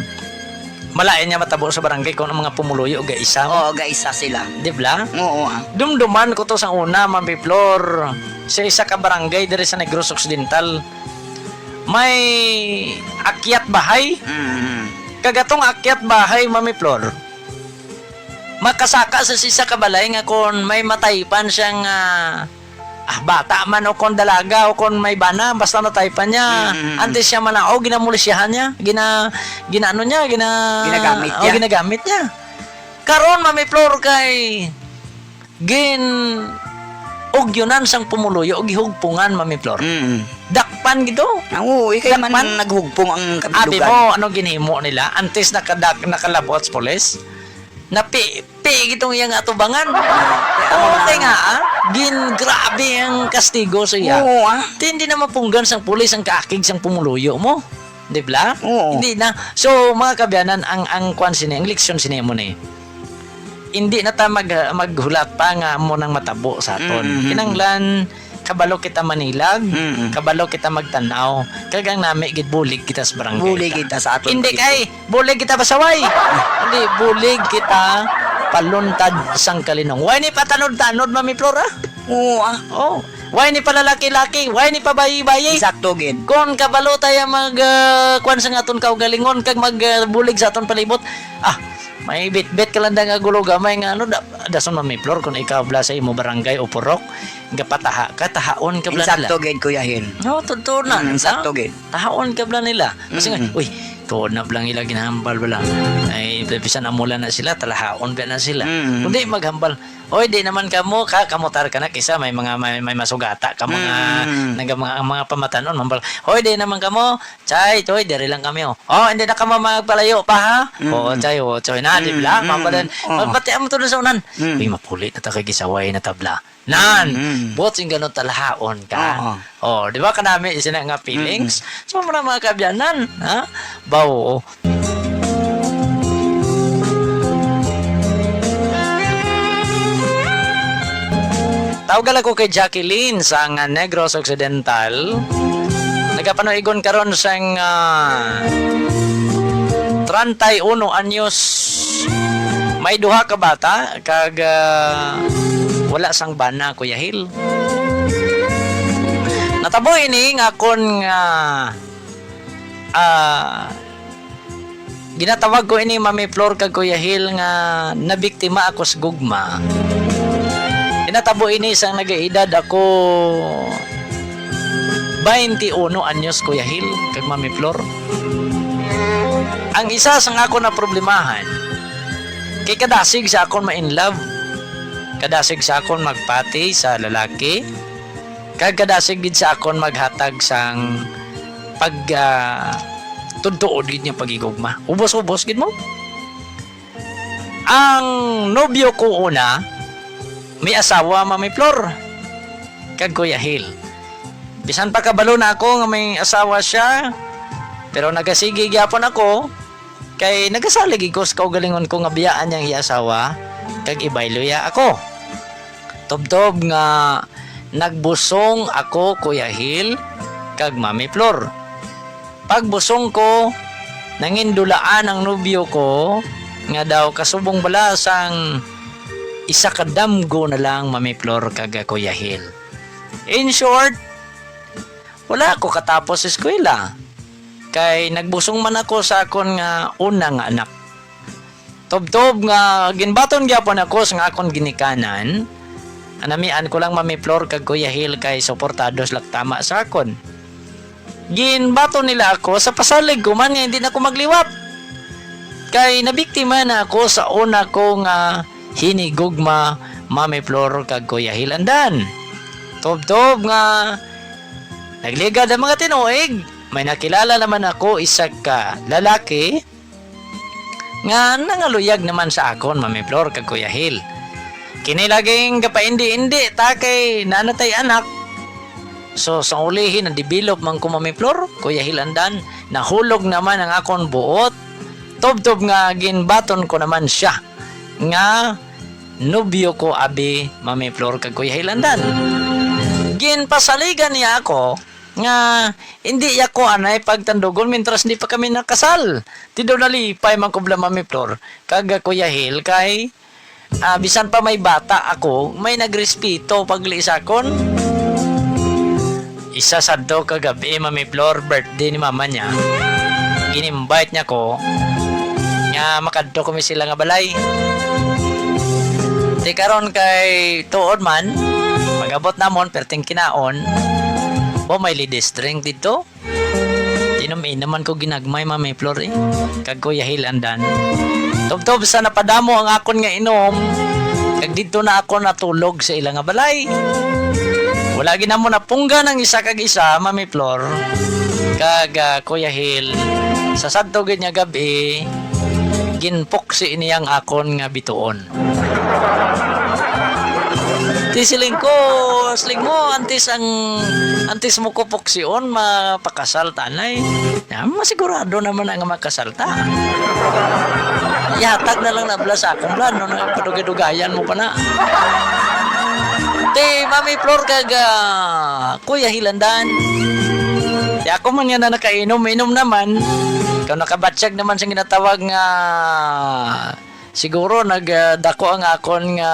malain nga matabo sa barangay kung ang mga pumuluyo gaisa. Oo, gaisa sila. Di ba? Oo, ah. Dumduman ko to sa una, Mami Flor, sa isa ka barangay diri sa Negros Occidental. May akyat bahay. Mm. Kagatong akyat bahay, Mami Flor, makasaka sa isa ka balay nga kung may mataypan siyang, ah, ah, bata man o kon dalaga o kon may bana, basta nataypan niya, Mm, mm, mm. antes siya manao, ginamulisyahan niya, gina-, ginaano niya, gina-, Ginagamit oh, niya. ginagamit niya. Karon, Mami Flor, kay gin-, ugyunan sang pumuluyo, gihugpungan, Mami Flor. Mm. Dakpan gito. Ah, oo, ikay man Dakpan. naghugpong ang Abi kabilugan. mo, ano ginhimo nila? Antes nakadak-, nakalabot sa pulis? Napi-, pi gitong iyang atubangan. Oo, Oo, na. kay nga, ah, gin-, grabe ang kastigo sa iya. Oo, ah. Ti, hindi na mapunggan sang pulis ang kaakig sang pumuluyo mo. Di ba? Oo. Hindi na. So, mga kabyanan, ang, ang kwan sini, ang leksyon sini mo ni. Hindi na ta mag-, maghulat pa nga mo nang matabo sa aton. Mm, mm, mm. Kinahanglan, kabalo kita manilag, Mm. kabalo kita magtanaw, kag ang nami gid bulig kita sa barangay Bulig ta. kita sa aton Hindi kay, bulig kita pasaway. Hindi, bulig kita paluntad sang kalinong. Why ni patanod-tanod, Mami Flora? Oo, ah. Oh. Why ni palalaki-laki? Why ni pabayi-bayi? Sakto gid. Kon kabalo tayo mag, ah, kwan sa aton kaugalingon, kag mag, ah, bulig sa aton palibot, ah, may bitbit ka lang nga gulo gamay nga, ano, da-, dason, Mami Flor, kung ikaw bala sa imo barangay o purok, gapataha ka, tahaon ka bala nila. Insakto gid, Kuya Hil. No, totoo na, Mm, di ba? insakto gid. Tahaon ka bala nila. Kasi nga, Mm. "Uy, tuod na bala nila ginahambal bala. Ay, bisan amula na sila, talahaon ba na sila?" Mm. Kundi maghambal, "Oy, di naman kamo, ka, kamo tar ka na, kisa may mga, may, may masugata ka mga Mm. naga-, mga, mga pamatanon, mambal, 'Oy, di naman kamo, chay, toy, diri lang kami, oh. Oh, hindi na kamo magpalayo pa, ha?'" Mm. "Oo, chay, oo, chay na, di Mm, bala?" mm. Mambal, Oo. "Pati amo to na sa unan." Mm. "Uy, mapuli na ta kay gisaway na tabla." Nan, Mm. buot sing ganun talahaon ka. Oo. Oh, di ba kanami sina nga feelings? Mm. So, mura mga kaabyanan, ha? Bawo. Tawag lang ko kay Jacqueline sa nga Negros Occidental. Nagapanuigon karon sang, ah, treinta y uno anyos. May duha ka bata kag, ah, wala sang bana, Kuya Hil. Natabo ini nga akon nga, ah, ginatawag ko ini, Mami Flor kag Kuya Hil, nga nabiktima ako sa gugma. Ginatabo ini sang nagaedad ako twenty-one anyos, Kuya Hil kag Mami Flor. Ang isa sang akon na problemahan, kay kadasig sa akon ma-in love, kadasig sa akon magpati sa lalaki, kag kadasig gid sa akon maghatag sang pag, ah, tudtuod gid nga paghigugma. Ubos-ubos gid mo. Ang nobyo ko una, may asawa, Mami Flor, kag Kuya Hil. Bisan pa kabalo na ako nga may asawa siya, pero nagasigi gyapon ako, kay nagasalig gid ko sa kaugalingon ko nga biyaan niya ang iya asawa, kag ibaylo iya ako. Tubtob nga nagbusong ako, Kuya Hil, kag Mami Flor. Pagbusong ko, nangindulaan ang nobyo ko nga daw kasubong bala sang isa ka damgo na lang, Mami Flor kag Kuya Hil. In short, wala ako katapos eskwela, kay nagbusong man ako sa akon nga una nga anak. Tubtob nga ginbaton gyapon ako sa nga akon ginikanan. Anamian ko lang, Mami Flor kag Kuya Hil, kay suportado sila tama sa akon. Ginbaton nila ako sa pasalig ko man nga hindi na ko magliwat, kay nabiktima na ako sa una ko nga hinigugma, Mami Flor kag Kuya Hil Andan. Tubtob nga nagligad ang mga tinuig, may nakilala naman ako isa ka lalaki nga nangaluyag naman sa akon, Mami Flor kag Kuya Hil. Kini laging gapaindi-indi ta kay nanatay anak. So, sa ulihi, na-develop man ko, Mami Flor, Kuya Hil Andan, nahulog naman ang akon buot. Tubtob nga ginbaton ko naman siya nga nobyo ko abi, Mami Flor kag Kuya Hil Andan. Ginpasaligan niya ako nga hindi ako anay pagtandugon mintras hindi pa kami nakasal. Ti daw nalipay man ko bala, Mami Flor kag Kuya Hil, kay, ah, bisan pa may bata ako, may nagrespeto pagli sa akon. Isa sadto ka gab-i, Mami Flor, birthday ni mama niya. Gin-invite niya ko nga makadto kami sila nga balay. Ti karon kay tuod man, pag-abot namon, perting kinaon, bo, may ladies drink didto. Inom-inom man ko ginagmay, Mami Flor, eh. Kag Kuya Hil Andan. Tubtob sa napadamo ang akon nga inom, kag didto na ako natulog sa ila nga balay. Wala gid namo napunggan ang isa kag isa, Mami Flor, kag, ah, Kuya Hil. Sa sadto gid nga gab-i, ginpuksi niya ang akon nga bituon. Ti siling ko, siling mo, antes ang, antes mo ko puksion, mapakasal ta anay. Ya, masigurado naman na nga makasal ta. Ihatag na lang na bala sa akon bala, no, na padugadugayan mo pa na. Ti Mami Flor kag, ah, Kuya Hil Andan. Ti ako man nga na nakainom, inom naman. Ikaw nakabatyag naman sa ginatawag nga Siguro nag, ah, dako ang akon nga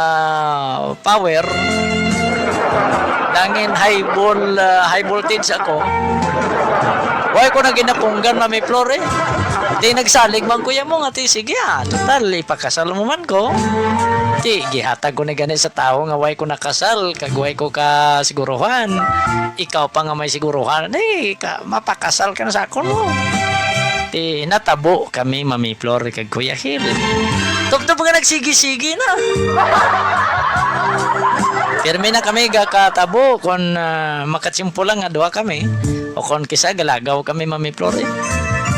power. Nangin high vol-, ah, high voltage ako. Way ko na ginapunggan, Mami Flor, eh. Di nagsalig man kuya mo nga, ti, sige, ah, total, ipakasal mo man ko. Ti, gihatag ko na gani sa tawo nga way ko nakasal, kag way ko kasiguruhan. Ikaw pa nga may siguruhan, eh, ka, mapakasal ka na sa akon, no? Ti, natabo kami, Mami Flor, kag Kuya Hil. Tubtob nga nagsigi-sigi na. Pirmi na kami gakatabo kon, ah, makatsimpo lang nga duha kami. O kon kisa galagaw kami, Mami Flor, eh.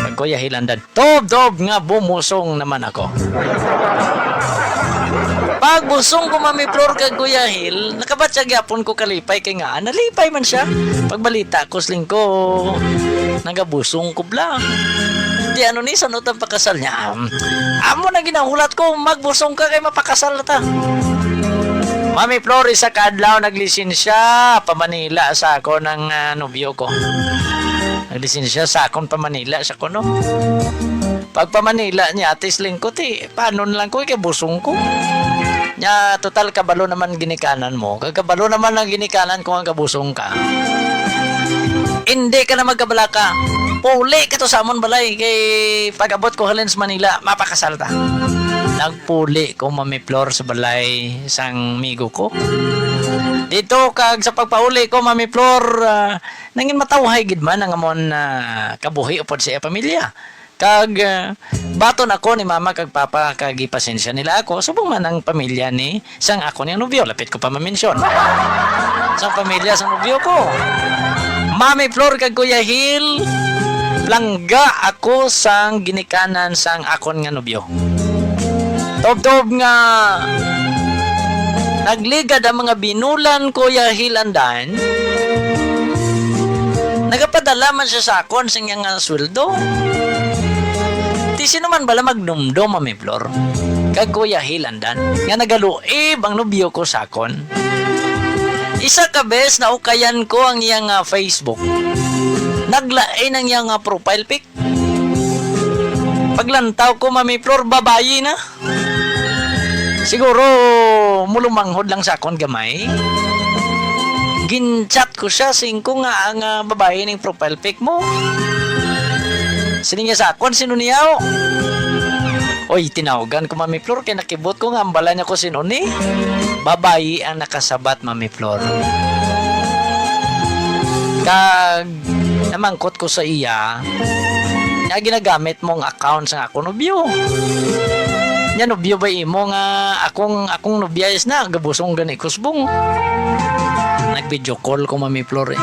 Kag Kuya Hil Andan. Tubtob nga bumusong naman ako. Pagbusong ko, Mami Flor, kag Kuya Hil, nakabatya gyapon ko kalipay kay nga nalipay man siya. Pagbalita ko, siling ko, nagabusong ko bla. Di ano ni, sanot ang pakasal niya. Am, amo na ginahulat ko, magbusong ka kay mapakasal na ta. Mami Flor, isa ka adlaw naglisensya pa Manila sa ako ng ah, nobyo ko. Naglisensya sa akon pa Manila sa kuno. Pag pa Manila niya, ate, siling ko, ti, paano na lang ko, ikabusong ko. Nya, total, kabalo naman ginikanan mo. Kag kabalo naman ang ginikanan ko nga gabusong ka. Hindi ka na magkabalaka. Puli ka to sa amon balay. Kay pag-abot ko halin sa Manila, mapakasal ta. Nagpuli ko, Mami Flor, sa balay sang migo ko. Dito, kag sa pagpauli ko, Mami Flor, ah, nangin matawhay gid man ang amon ah, kabuhi upod sa iya pamilya. Kag ah, baton ako ni mama kag papa kag ipasensya nila ako subong man ang pamilya ni sang ako niyang nobyo, lapit ko pa mamensyon. Sang pamilya sang nobyo ko. Mami Flor kag Kuya Hil, langga ako sang ginikanan sang akon nga nobyo. Tubtob nga nagligad ang mga binulan, Kuya Hil, andan, nagapadala man siya sa akon sing iya nga sweldo. Ti sino man bala magnumdom, Mami Flor, kag Kuya Hil, andan, nga nagaluib ang nobyo ko sa akon? Isa ka bes naukayan ko ang iya nga Facebook. Naglain ang iya nga profile pic. Paglantaw ko, Mami Flor, babayi na. Siguro, mulumanghod lang sa akon gamay. Gin-chat ko siya, singko nga ang ah, babayi ning profile pic mo. Sining niya sa akon, sino niya? Oy, tinawgan ko, Mami Flor, kay nakibot ko nga ang bala niya ko sino ni. Babayi ang nakasabat, Mami Flor. Kag namangkot ko sa iya, nga ginagamit mong account sa akong nobyo. Nya nobyo ba imo nga akong, akong nobya is na, gabusong gani kusbong. Nag-video call ko, Mami Flor, eh.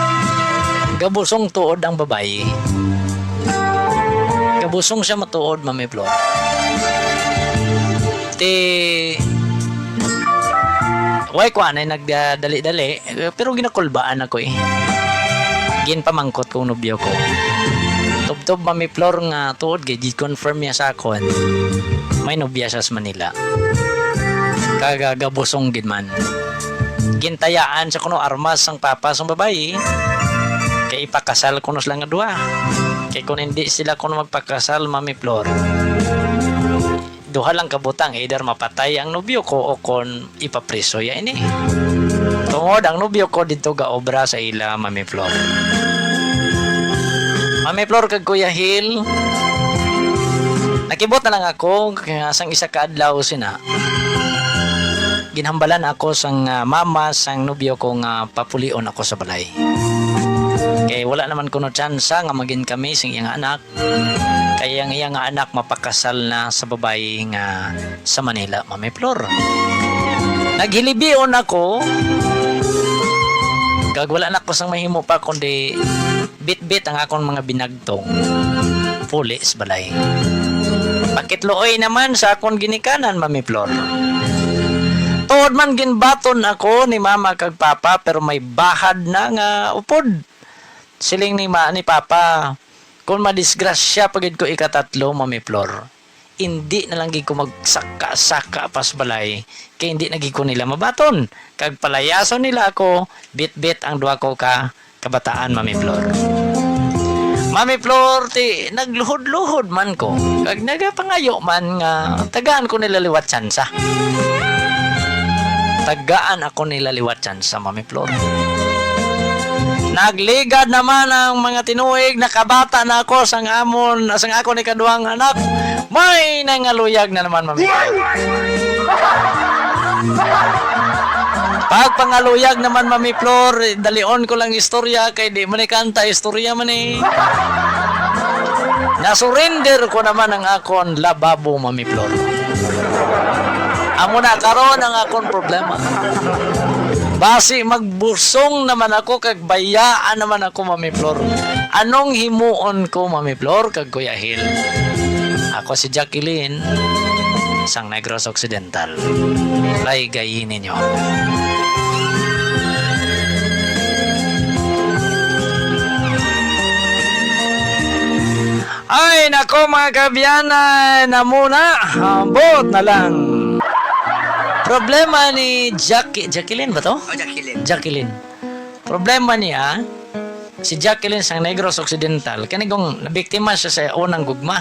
Gabusong tuod ang babayi. Gabusong siya matuod, Mami Flor. Ti, way ko anay nagdali-dali, eh, pero ginakulbaan ako eh. Ginpamangkot kong nobyo ko. Tubtob, Mami Flor, nga tuod kay gi-confirm niya sa akon. May nobya siya sa Manila. Kagagabusong gid man. Gintayaan sa kuno armas sang papa sang babayi. Kay ipakasal kuno sila nga duha. Kay kung hindi sila kuno magpakasal, Mami Flor, duha lang ka butang, either mapatay ang nobyo ko o kon ipapriso ya ini. Tungod ang nobyo ko dito gaobra sa ila, Mami Flor. Mami Flor kag Kuya Hil, nakibot na lang ako nga sang isa ka adlaw sina, ginhambalan ako sang ah, mama sang nobyo ko nga papulion ako sa balay. Kay wala naman kuno tsansa nga magin kami sing iyang anak. Kay ang iya nga anak mapakasal na sa babayi nga sa Manila, Mami Flor. Naghilibion ako, kag wala na ko sang mahimo pa kundi bitbit ang akong mga binagtong puli sa balay. Pakitluoy naman sa akong ginikanan, Mami Flor. Tuod man ginbaton ako ni mama kag papa, pero may bahad na nga upod. Siling ni ma-, ni papa, "Kung madisgrasya pa gid ko ikatatlo, Mami Flor, indi na lang gid ko magsaka-saka pa sa balay, kay indi na gid ko nila mabaton. Kag palayason nila ako, bitbit ang duha ko ka kabataan, Mami Flor." Mami Flor, ti nagluhod-luhod man ko, kag nagapangayo man nga tagaan ko nila liwat tsansa. Tagaan ako nila liwat tsansa, Mami Flor. Nagligad naman ang mga tinuig, nakabata na ako sang amon, sang akon ikaduhang anak. May nangaluyag na naman, Mami Flor. Pagpangaluyag naman, Mami Flor, dalion ko lang istorya kay di man ni kanta, istorya man eh. Nasurrender ko naman ang akon lababo, Mami Flor. Amo na karon ang akon problema. Basi magbusong naman ako kag bayaan naman ako, Mami Flor. Anong himuon ko, Mami Flor, kag Kuya Hil? Ako si Jacqueline. sang Negros Occidental. Laygayi ninyo. Ay, nako, mga kaabyanan, na muna. Ambot na lang. Problema ni Jackie, Jacqueline ba to? O, Jacqueline. Jacqueline. Problema niya, si Jacqueline sang Negros Occidental, kani kung nabiktima siya sa unang gugma.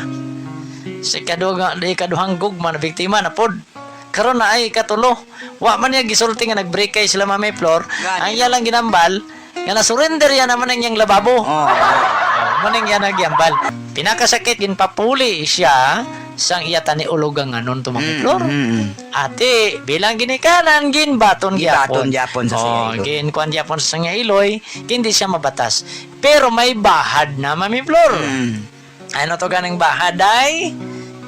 Sa ikaduha, ikaduhang gugma, nabiktima na pod. Karon na ay ikatulo. Wa man niya gisulti nga nag-break kay sila, Mami Flor. Gani, Ang iya no? lang ginambal, nga na-surrender yan naman ang iyang lababo. Oo. Maning yan ang giyambal. Pinakasakit, ginpapuli siya sang iya tani uloganganon to, Mami Mm, Flor. mm, mm. Ate, bilang ginikanan, ginbaton Gibaton gyapon. gyapon sa Oh, siya iloy. ginkuan gyapon sa sangya iloy, hindi siya mabatas. Pero may bahad na, Mami Flor. Mm. Ano to ganing bahad, day?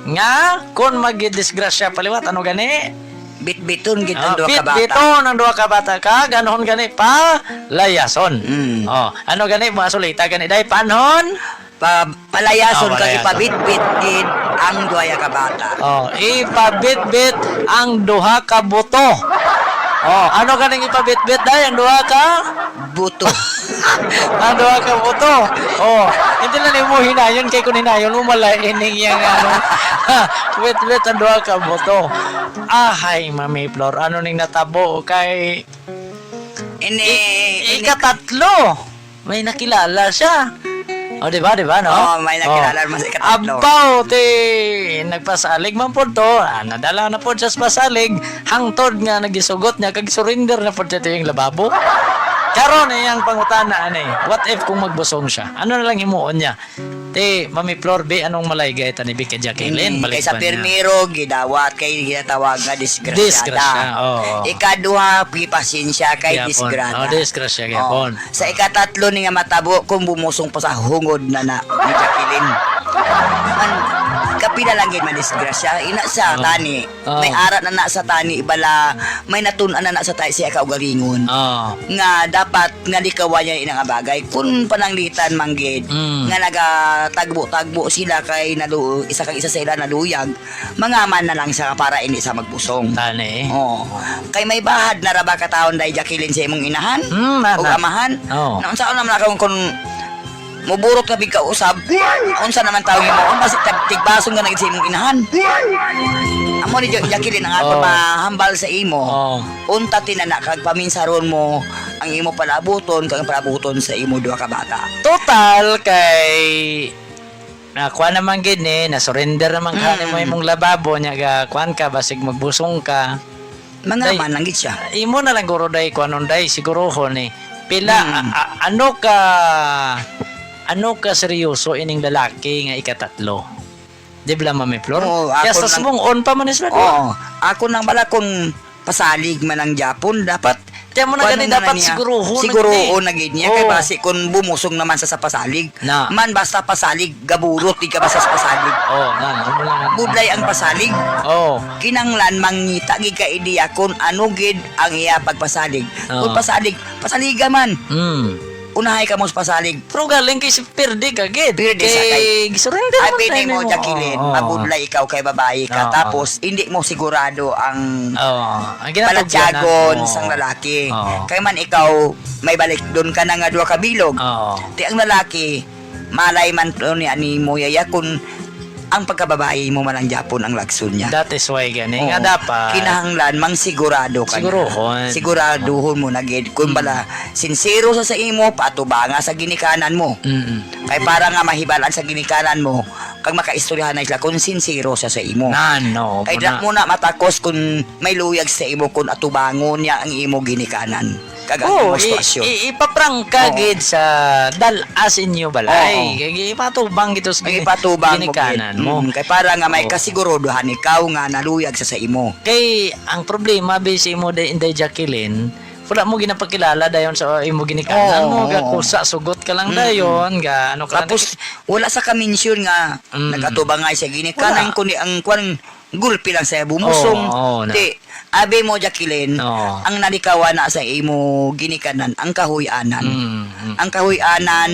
Nga, kung magdisgrasya paliwat, ano gani? Bitbiton gid ang Ah, duha ka bata. bitbiton ang duha ka bata ka, ganhon gani pa layason. Mm. Oh, ano gani, mga sulita gani, day? Panhon? Pa-, palayason Oh, kag palayason. ipabitbit gid ang duha ka bata. Oh, ipabitbit ang duha ka buto. Oh, ano ganing ipabitbit, day? Ang duha ka? Buto. Ang duha ka buto. Oh, hindi na nimo hinayon kay kung hinayon mo, malay ining yang ano. Wait, wait, ang duha ka buto. Ahay, Mami Flor, ano ning natabo kay Ini, i-, ini ikatatlo? May nakilala siya. O, di ba, di ba, no? Oh, may nakilala Oh. man sa ikatatlo. Abaw, ti, nagpasalig man pod to. Ah, nadala na pod siya sa pasalig. Hangtod nga nagisugot niya, kag surrender na pod siya to yung lababo. Karon, eh, ang pangutana, ani, what if kung magbusong siya? Ano na lang himuon niya? Ti, Mami Flor, bi, anong malaygay ta ni bi kay Jacqueline? Mm, Balik kay sa pa niya. primero, gidawat, kay ginatawag nga disgrasyada. Disgrasya, oo. Ikaduha, gipasensya kay Gyapon. disgrada. Oh, disgrasya Oo. gyapon. Sa ikatatlo ni nga matabo, kung bumusong pa sa hungod na na ni Jacqueline. Man, kapila lang gid man disgrasya, ina sa Oo. tani. Oo. May ara na na sa tani, bala, may natun-an na na sa tayo siya kaugalingon. Oo. Nga dapat nga likawan niya ina nga bagay. Kung pananglitan man gid, Mm. nga nagatagbo-tagbo sila kay nalu-, isa kag isa sa ila naluyag, mangaman na lang sa para hindi sa magbusong. Tani. Oo. Kay may bahad na ra ba ka taon, day Jacqueline, sa imong inahan? Mm, na, O na. amahan? Oo. Naunsaon naman ako kung muburot ka bigka usab, unsa naman tawag mo? Unta si tag-, tigbason ka na gid sa imong inahan. Amo ni Jo-, Jacqueline, ang ako Oh. mahambal sa imo. Oh. Unta tinana kag paminsaron mo ang imo palabuton kag ang palabuton sa imo duha ka bata. Total kay na kuan naman gid ni, na surrender naman ka Mm. nimo imong lababo nya ga kuan ka, basig magbusong ka. Mga Day, man lang gid siya. Imo na lang guro, day, kuanon, day, siguruhon ni. Pila, Mm. a-, a-, ano ka, ano ka seryoso ining lalaki nga ikatatlo? Di ba, Mami Flor? Oo, Kaya ako sa nang sumung-on pa man is Oo, ako nang bala kung pasalig man ang Japon, dapat Kaya mo na kuwan gani na dapat niya. siguruhon na Siguruhon gid eh. na gid niya, kay Oo. basi kung bumusong naman sa, sa pasalig. Na. Man, basta pasalig, gaburot, di ka basta sa pasalig. Oh, na, na, wala nga. Budlay ang pasalig. Oh. Kinanglan mangita gid ka ideya kung ano gid ang iya pagpasalig. Oh. Kung pasalig, pasaliga man. Mm. Unahay ka mo sa pasalig. Pero galing kay si pirdi ka gid. Pirdi sa Kay kay gisurrender Abi man tayo nimo, nimo. Jacqueline, Oo, oo. mabudlay ikaw kay babae ka, Oo. tapos hindi mo sigurado ang Oo. Ang ginatugyan na. palatyagon Oo. sang lalaki. Oo. Kay man ikaw, may balik doon ka na nga duha ka bilog. Oo. Ti ang lalaki, malay man to ni ani mo, yaya, kung ang pagkababae mo man ang Japon ang lagson niya. That is why gani Oo. nga dapat Kinahanglan mang sigurado ka na. Siguruhon. Siguraduhon mo na gid. Kung Mm. bala, sincero sa sa imo, patubanga sa ginikanan mo. Mm. Kay para nga mahibalaan sa ginikanan mo, kag makaistoryahan na sila kung sincero siya sa imo. Na, no, Kay muna. dira mo na matakos kung may luyag sa imo, kung atubangon niya ang imo ginikanan. Kag ang Oo, imong i-, sitwasyon. i-, ipaprangka Oo. gid sa dal-a sa inyo balay. Oo. Kay ipatubang gid to sa Ay, gini-, ipatubang mo ginikanan gid. mo. Mm, kay para nga may Oo. kasiguruduhan ikaw nga naluyag sa, sa imo. Kay ang problema, bi, sa imo, day, Inday Jacqueline, wala mo ginapakilala dayon sa imo ginikanan Oo, mo, ga oo. kusa, sugot ka lang Mm. dayon, ga ano ka lang Tapos, wala sa ka-mention nga Mm. nag-atubang nga siya ginikanan, Wala. kundi ang kwan, gulpi lang sa bumusong. Oo, oo, na. Ti, abi mo, Jacqueline, Oo. ang nalikawan na sa imo ginikanan, ang kahuy-anan. Mm, mm. Ang kahuy-anan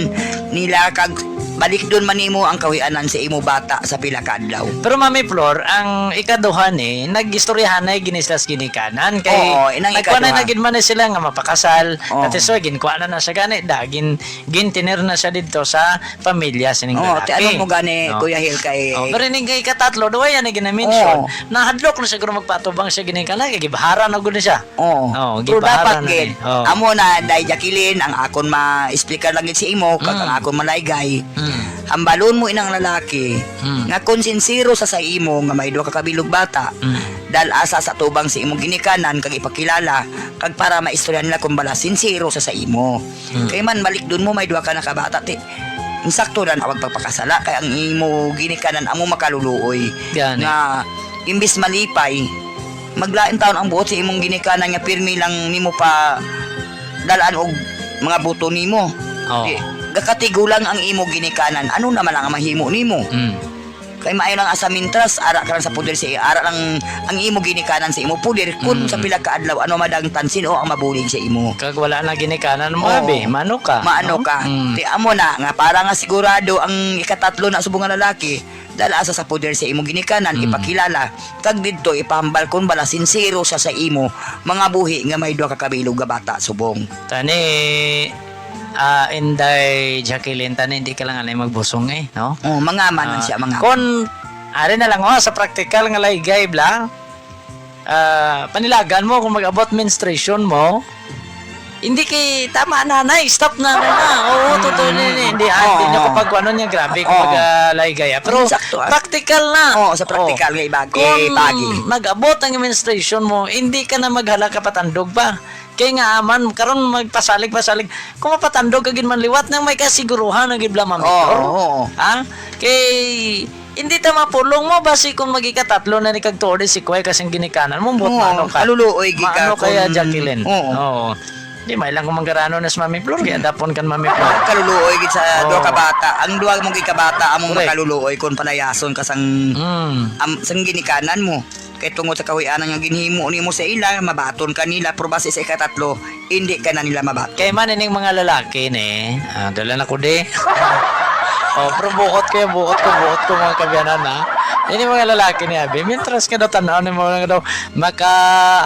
nila kag Balikdon man nimo ang kahuy-anan sa imo bata sa pila ka adlaw. Pero, Mami Flor, ang ikaduha ni, nag-istoryahanay gini sila sa ginikanan. Kay Oo, inang nagkuanay ikaduha. na gid man ni sila nga mapakasal. Oo. That is why, ginkuha na na siya gani. Da, gin-, gintiner na siya didto sa pamilya sining Oo, lalaki. ti ano mo gani, Oo. Kuya Hil, kay Oo, pero ining kay katatlo, duwa yan na gina-mention. Oo. Nahadlok na siguro magpatubang siya ginikanan, kay gibaharan na gud na siya. Oo. Oo, Pero gibaharan dapat na gid, ni. Oo. amo na, Day Jacqueline, ang akon ma-explicar lang gid sa imo, kag Mm. ang akon malaygay. Mm. Hambalon mo inang lalaki, Mm. nga kung sinsero sa sa imo nga may duha ka kabilog bata, Mm. dal-a sa sa tubang sa imong ginikanan kag ipakilala, kag para maistorya nila kung bala sinsero sa sa imo. Mm. Kay man, balikdon mo, may duha ka na ka bata, ti, insakto na ang pagpapakasala, kay ang imo ginikanan amo makaluluoy Gani. nga imbis malipay, maglain taon ang buot sa imong ginikanan nga pirmi lang nimo pa dalaan og mga buto nimo. Oo. Di, gakatigo lang ang imo ginikanan. Ano naman ang mahimo nimo? Mm. Kay maayo lang asa mintras, ara ka lang sa poder sa ara lang ang imo ginikanan sa imo poder. Kun Mm. sa pila ka adlaw, ano madangtan, sino ang mabulig sa imo? Kag wala na ginikanan mo, Oo. abi, maano ka, Maano no? ka? Mm. Ti amo na, nga para nga sigurado ang ikatatlo na subong nga lalaki, dala sa, sa poder sa imo ginikanan, Mm. ipakilala. Kag didto, ipahambal kon bala sinsero siya sa imo, mga buhi nga may duha ka kabilog nga bata, subong. Tani, ah, Inday Jacqueline, tani, hindi ka lang anay magbusong eh, no? Oh, mangaman man Ah, siya, mangaman. Kon, ari na lang, oh, sa praktikal nga laygay, bla, ah, panilagan mo kung mag-abot menstruation mo, hindi kay, "Tama na, nay, stop na, ano na." Oo, Mm. totoo na yun, eh. Hindi, ah, hindi Oo, niyo oo. kapag ano niya, grabe, Oo. kumbaga, laygay, ah. Pero Sakto, ah. praktikal na. Oo, sa Oo. praktikal nga ibag-, Kung ibagi. nag-abot ang menstruation mo, hindi ka na maghala ka patandog pa. Kay nga man, karon magpasalig-pasalig. Kung mapatandog ka gid man liwat, nang may kasiguruhan na gid, bla, Mami Oo, Flor. oo. Ha? Kay, hindi ta mapulong mo, basi kung magikatatlo na ni kag tuod si Kuya kasing ginikanan mo, buot Oo, maano ka? kaluluoy gid ka Maano kaya, kung Jacqueline? Oo. Oo. Di, may lang kung manggarano na si Mami Flor, kaya dapon kan Mami Flor. Kaluluoy gid sa Oo. duha ka bata. Ang duha mong gikabata, among Correct. makaluluoy kung palayason ka sang, Mm. am-, sang ginikanan mo. Kay tungod sa kahuy-anan nga ginhimo nimo sa ila, mabaton ka nila, pero basi sa ikatatlo, hindi ka na nila mabaton. Kay man ining mga lalaki ni, ah, dala na ko di. Oh, pero buot ko, buot ko, buot ko, mga kabyanan, ha. Ini mga lalaki ni abi, mintras ka daw tan-aw ni mga daw, maka,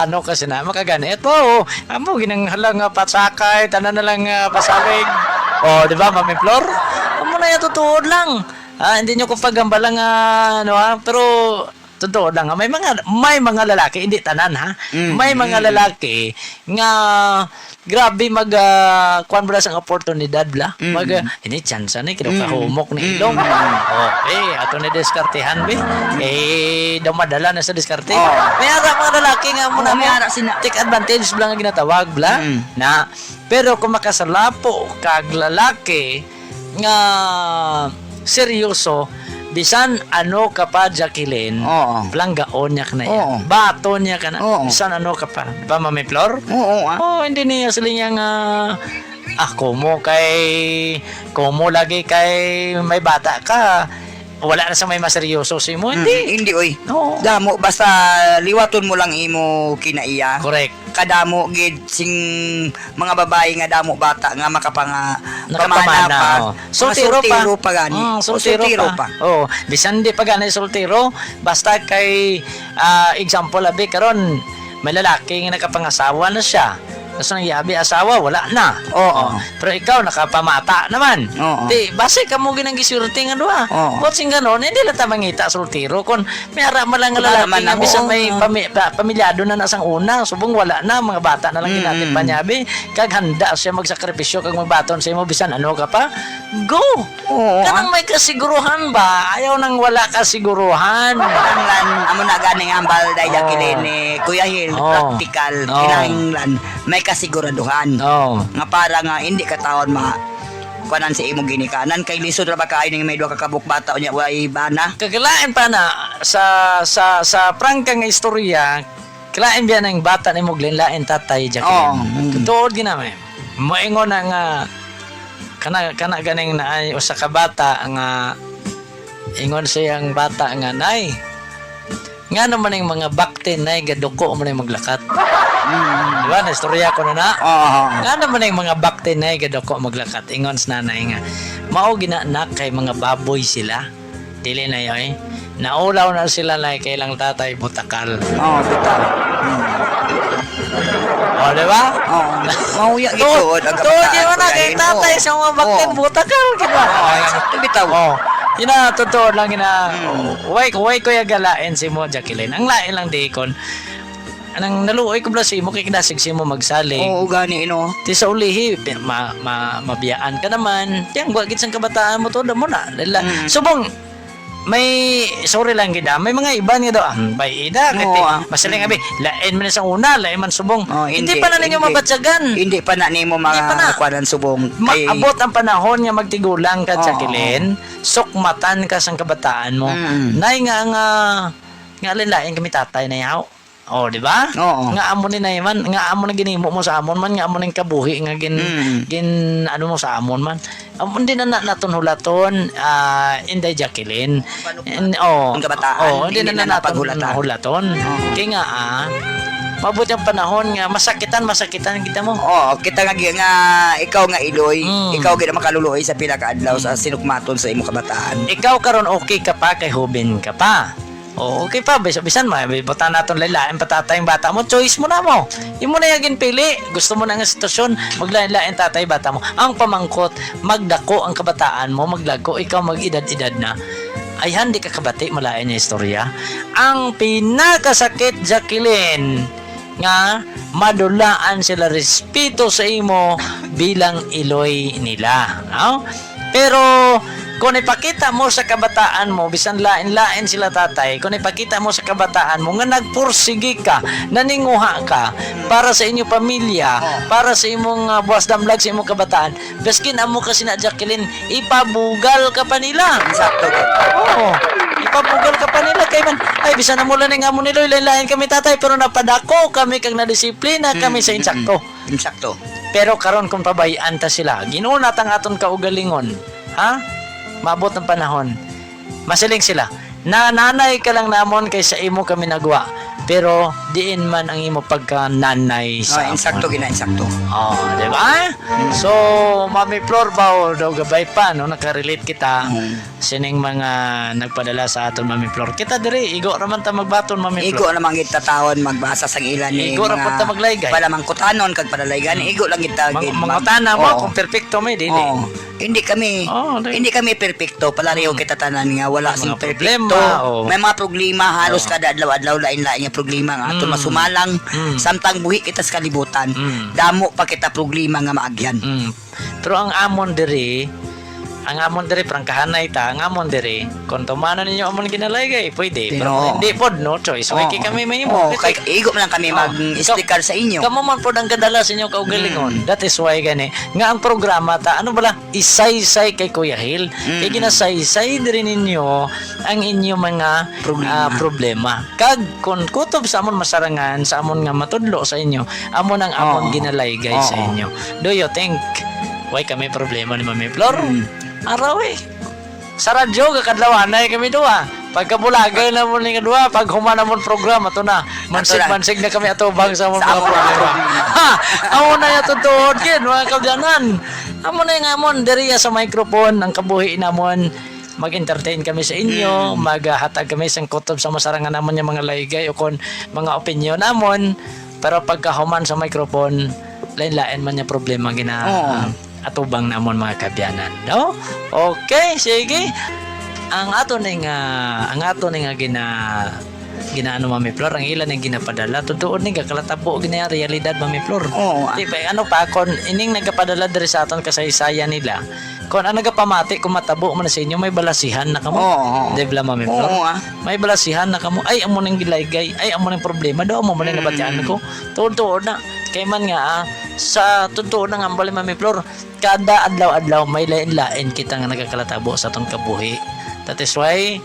ano ka sina, makaganit. Wow, amo ginang hala nga patsakay, tanan na lang, ah, pasalig. Oh, di ba, Mami Flor? Amo na yan, totoo lang. Ah, hindi nyo ko pagambala nga, ano, ha, pero totoo lang, ha? May mga, may mga lalaki, hindi tanan, ha? Mm, May mga mm. lalaki nga grabe mag, ah, kuwan ba sang oportunidad, bla? Mm. Mag, ah, ini tsansa ni, kino Mm. kahumok ni Mm. ilong. Oh, eh, ato ni diskartehan, be. Eh, daw madala na sa diskarte. Oh. May ara mga lalaki nga mo Oh, na may mo. ara sina- Take advantage, bla, nga ginatawag, bla. Mm. Na, pero kung makasalapo kag lalaki, nga seryoso, bisan ano ka pa, Jacqueline, Oo. langgaon niya ka na yan. Oo. Baton niya ka na. Oo. Bisan ano ka pa. Di ba, Mami Flor? Oo, ah. Oh, hindi niya sila niya nga, ah, kumo kay, kumo lagi kay may bata ka. Wala na sa may maseryoso sa imo, hindi. Mm, hindi, oy. Oo. Damo, basta liwaton mo lang imo kinaiya. Correct. Kadamo gid sing mga babayi nga damo bata nga makapanga-, Nakapamana, pamana pa. oh. Mga Soltero pa. soltero pa gani. Mm, O, soltero soltero pa. pa. Oh, bisan di pa gani soltero, basta kay, ah, example, abi, karon, may lalaki nga nakapangasawa na siya. Tapos nang yabi asawa, wala na. Oo. Oh, pero ikaw, nakapamata naman. Oo. Di, basi ka mo ginang gisurti nga duha. Oo. But sing ganon, hindi lang ta mangita soltero. Kung may ara man lang nga Wala lalaki man nga lang, bisan oo, may oo. pami-, pa-, pamilyado na na sang una, subong wala na, mga bata na lang Mm. ginatid pa niya, abi. Kag handa siya magsakripisyo, kag magbaton sa imo, bisan ano ka pa, go! Oo, Kanang ah. may kasiguruhan ba? Ayaw nang wala kasiguruhan. Kinahanglan, amo na gani nga hambal, Day Oo. Jacqueline, eh, Kuya Hil, Oo. practical. Oo. Kinahanglan, may kasiguraduhan. Oo. Nga para nga hindi ka taon ma-, kuanan sa imong ginikanan, kay lisod ra ba kaayo ning may duha ka kabuk bata, unya way bana? Kagalain pa na, sa, sa, sa prangka nga istorya, kalain biya nang bata nimo, Glenn, lain tatay, Jacqueline. Oo, mm. Tuod gina, eh. Moingon na nga, kana, kana ganing naay usa ka bata nga ingon siyang bata nga, "Nay, Nga naman ang mga baktin na gaduko mo na maglakat. Di ba? Naistorya ko na na. Oo. Nga naman ang mga baktin na gaduko maglakat. Ingon sa nanay nga, mao gina, nak, kay mga baboy sila. Dili na yoy. Naulaw na sila na kay lang tatay butakal. Oo, butakal. Hmm. O, di ba? Oo. Mahuya gid tuod ang kabataan yun na, kay tatay sa mga baktin butakal, di ba? Oo, yan. Bitaw. O, yun na, totoo lang yun na. Hmm. Way, way ko yung galain si mo, Jacqueline. Ang lain lang di kon, anang naluoy ko bala si mo, kay kinasig si mo magsalig. Oo, gani, no? Ti sa ulihi, pi-, ma-, ma-, mabiyaan ka naman. Tiyang, wa gid sang kabataan mo to, damo na. Lala. Mm. Subong, may, sorry lang gid, ah, may mga iban nga daw, ah, bay, ida, kay ti-, ah, masiling abi, lain man sa una, lain man subong. Oh, hindi pa na ninyo mabatyagan. Hindi pa na nimo, hindi pa na, mga kuwanan subong. Maabot ang panahon nga magtigulang ka, Jacqueline, sukmatan ka sang kabataan mo. Mm. Nay nga, nga, nga lain-lain kami tatay na yaw. Oh, di ba? Oo. Nga amo ni na man, nga amo na ginimo mo sa amon man, nga amo ning kabuhi nga gin-, mm, gin-, ano mo sa amon man. Amo, hindi na, na naton hulaton, ah, Inday Jacqueline. And, oh, ang kabataan, oh, hindi na naton hulaton. Oo. Kay nga, ah, maabot ang panahon nga masakitan, masakitan kita mo. Oo, kita nga gi-, nga ikaw nga iloy, mm, ikaw gid ang makaluluoy sa pila ka adlaw sa, mm, sinukmaton sa imo kabataan. Ikaw karon okay ka pa kay hubin ka pa. O, okay pa, bis-, bisan ma-, bibutan naton lain-lain pa tatay ang bata mo, choice mo na mo. Imo na yung ginpili. Gusto mo na nga sitwasyon, maglain-lain tatay bata mo. Ang pamangkot, magdako ang kabataan mo, maglago, ikaw mag-edad-edad na. Ay, hindi ka kabati, malain niya istorya. Ang pinakasakit, Jacqueline, nga madulaan sila respeto sa imo bilang iloy nila, no? Pero kung ipakita mo sa kabataan mo, bisan lain-lain sila tatay, kung ipakita mo sa kabataan mo nga nagpursigi ka, naninguha ka para sa inyo pamilya, oh, para sa imong, ah, buwas damlag sa imong kabataan, biskin amo ka sina Jacqueline, ipabugal ka pa nila. Insakto ka. Oo. Ipabugal ka pa nila kay man, ay, bisan na mula ning amo nila, lain-lain kami tatay, pero napadako kami kag nadisiplina kami sa insakto. Mm, mm, mm. Insakto. Pero karon kung pabayaan ta sila, ginunat ang aton kaugalingon, ha? Maabot ang panahon. Masiling sila, "Nananay ka lang namon kay sa imo kami nagwa, pero diin man ang imo pagkananay sa amon?" Oh, insakto, gina, insakto. Oh, di ba? Mm. So, Mami Flor, ba, o, daw gabay pa, no? Nakarelate kita. Mm. Sining mga nagpadala sa aton, Mami Flor. Kita diri, igo ra man ta magbaton, Mami Flor. Igo ra man gid ta taon magbasa sang ila ni, igo ra pud ta maglaygay. Mga palamangkutanon kag palalaygan. Hmm. Igo lang gid ta gid, mangutana mo kung perpekto may dili. Oo. Hindi kami, hindi kami perpekto. Palareho kita tanan nga wala sing perpekto. May mga problema, oo. May mga problema halos kada adlaw-adlaw, lain-lain nga problema nga aton masumalang. Hmm. Samtang buhi kita sa kalibutan, damo pa kita problema nga maagyan. Hmm. Pero ang amon diri, ang amon diri, prangkahanay ta, ang amon diri, kung tumana ninyo amon ginalaygay, pwede. Pero kung hindi pod, no choice. Way kay kami mahimo. Oo, kay igo man lang kami mag-explicar sa inyo. Kamo man pod ang kadala sa inyo kaugalingon. Mm. That is why gani nga ang programa ta, ano bala, isaysay kay Kuya Hil. Kay ginasaysay diri ninyo ang inyo mga, ah, problema. Kag kung kutob sa amon masarangan, sa amon nga matudlo sa inyo, amo nang amon ginalaygay sa inyo. Do you think way kami problema ni Mami Flor? Mm. Araw, eh. Sa radyo, kakadlawanay kami duha. Pagkabulagay na mo ning duha, pag human na mo programa, to na. Mansig-mansig na kami atubang sa amon mga problema. Ha! Amo na yung totoo, kid, mga kabyanan. Amo na yung amon, diri sa microphone, ang kabuhi namon. Mag-entertain kami sa inyo, maghatag kami sang kutob sa masarangan namon nga mga laygay o kon mga opinyon namon, pero pagkahuman sa microphone, lain-lain man yung problema gina-, atubang namon, mga kabyanan, no? Okay, sige. Ang ato ning, ah, ang ato ning, ah, gina-, ginaano, Mami Flor, ang ila ning ginapadala, totoo ni gakalatabo gina realidad, Mami Flor. Oo, ah. Di ba, ano pa, kon ining nagapadala diri sa aton kasaysayan nila, kon ang nagapamati, kung matabo man sa inyo, may balasihan na kamo. Oo, oo. Di ba, Mami Flor? Oo, ah. May balasihan na kamo. Ay, amo nang gilaygay. Ay, amo nang problema. Daw, amo man ang nabatyaan ko. Tuod-tuod na. Kay man nga, ah, sa tuod-tuod na nga, bali, Mami Flor, kada adlaw-adlaw, may lain-lain kita nga nagakalatabo sa atong kabuhi. That is why,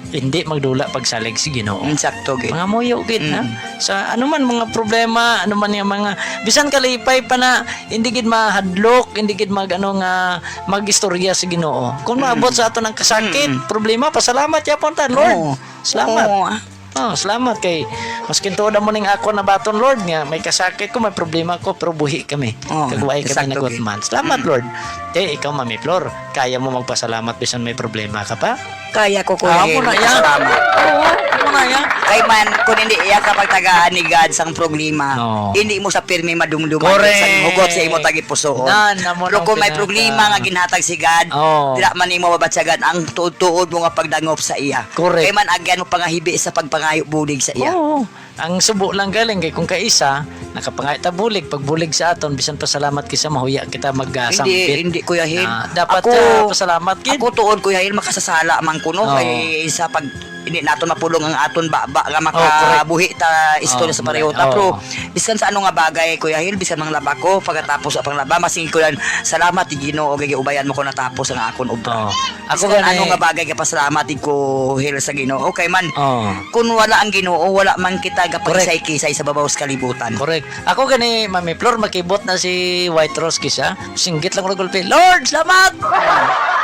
hindi magdula pagsalig si Ginoo. Mm, sakto gid. Mga muyo gid, ha? Mm. Sa ano man mga problema, ano man yung mga, bisan kalipay pa na, hindi gid mahadlok, hindi gid mag, ano nga, mag-istorya si Ginoo. Kung maabot sa aton ang kasakit, problema, pasalamat yapon ta, Lord. Oo. Salamat. Oo, ah. Oh, salamat kay maskin tuod amo ning akon nabaton, Lord, nga may kasakit ko, may problema ko, pero buhi kami. Oh, kag wa kami nagutman. Salamat, Lord. Kay ikaw, Mami Flor, kaya mo magpasalamat bisan may problema ka pa? Kaya ko, Kuya Hil, magpasalamat. Oo, amo na ya. Kay man, kung hindi iya ka pagtagaan ni God sang problema, hindi mo sa pirmi madumduman. Correct. Sa hugot sa imo tagipusoon. Pero kung may problema nga ginhatag si God, dira man nimo mabatyagan ang tuod-tuod mo nga pagdangop sa iya. Correct. Kay man agyan mo pangahibi sa pagpangayo bulig sa iya. Oo. Ang subo lang galing kay kung kaisa, nakapangayo ta bulig, pag bulig sa aton, bisan pasalamat kisa, mahuya kita mag, ah, sambit. Hindi, hindi, Kuya Hil. Ah, dapat, ah, pasalamat gid. Ako tuod, Kuya Hil, makasasala man kuno kay sa pag hindi naton mapulong ang aton baba nga makabuhi ta istorya sa pareho ta. Pero bisan sa ano nga bagay, Kuya Hil, bisan manglaba ko, pagkatapos sa panglaba, masingko yan, salamat, Ginoo, kay giubayan mo ko natapos ang akon obra. Ako gani, ano nga bagay ka pasalamat ko, Hil, sa Ginoo. Okay man. Oh. Kung wala ang Ginoo, wala man kita gapagsay-kisay sa babaw sa kalibutan. Correct. Ako gani, Mami Flor, makibot na si White Rose kisa. Singgit lang ko gulpi, "Lord, salamat!"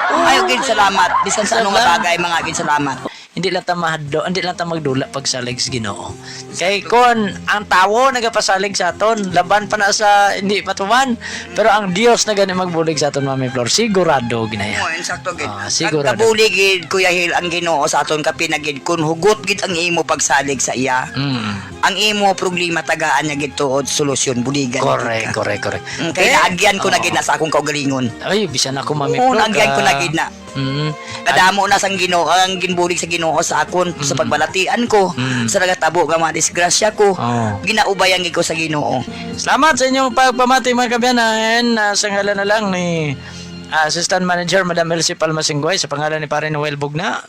Ayaw gid salamat. Bisan sa ano nga bagay, mga gid salamat. Hindi lang ta mahadlo, hindi lang ta magdula pagsalig sa Ginoo. Kay kon ang tawo nagapasalig sa aton, laban pa na sa hindi matuman, pero ang Dios na gani magbulig sa aton, Mami Flor. Sigurado ginaya. Oo, insakto gid. Ah, sigurado. Kabulig gid, Kuya Hil, ang Ginoo sa aton kapin na gid kun hugot gid ang imo pagsalig sa iya. Mm. Ang imo problema tagaan niya gid tuod solusyon, buligan niya gid ka. Correct, correct, correct. Mm, kay naagyan ko na gid na sa akong kaugalingon. Ay, bisan ako, Mami Flor, naagyan ko na gid na. Mm. Kadamo na sang Ginoo, ang ginbulig sa Ginoo sa akon, sa pagbalatian ko, sa nagatabo nga mga disgrasya ko, ginaubayan gid ko sa Ginoo. Salamat sa inyong pagpamati, mga kabyanan. Ah, sa ngalan na lang ni, ah, Assistant Manager Madam Elsie Palma Singguay, sa pangalan ni Pare Noel Bugna,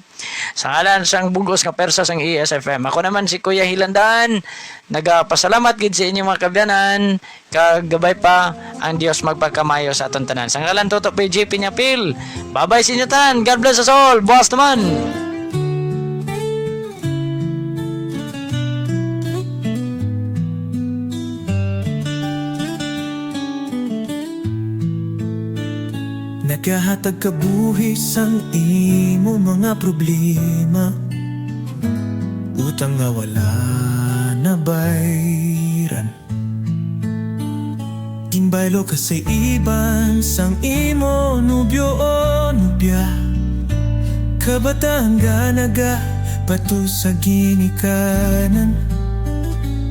sa ngalan sang bug-os nga persa sang E S F M. Ako naman si Kuya Hilandan, nagapasalamat gid sa inyo, mga kabyanan. Kag gabay pa, ang Dios magpakamayo sa aton tanan. Sa ngalan Toto P J Piñapil, babay sa inyo tanan. God bless us all. Buwas naman. Nagahatag kabuhi sang imo mga problema, utang nga wala nabayran. Ginbaylo ka sa iban sang imo nobyo o nobya. Kabataan nga nagabato sa ginikanan.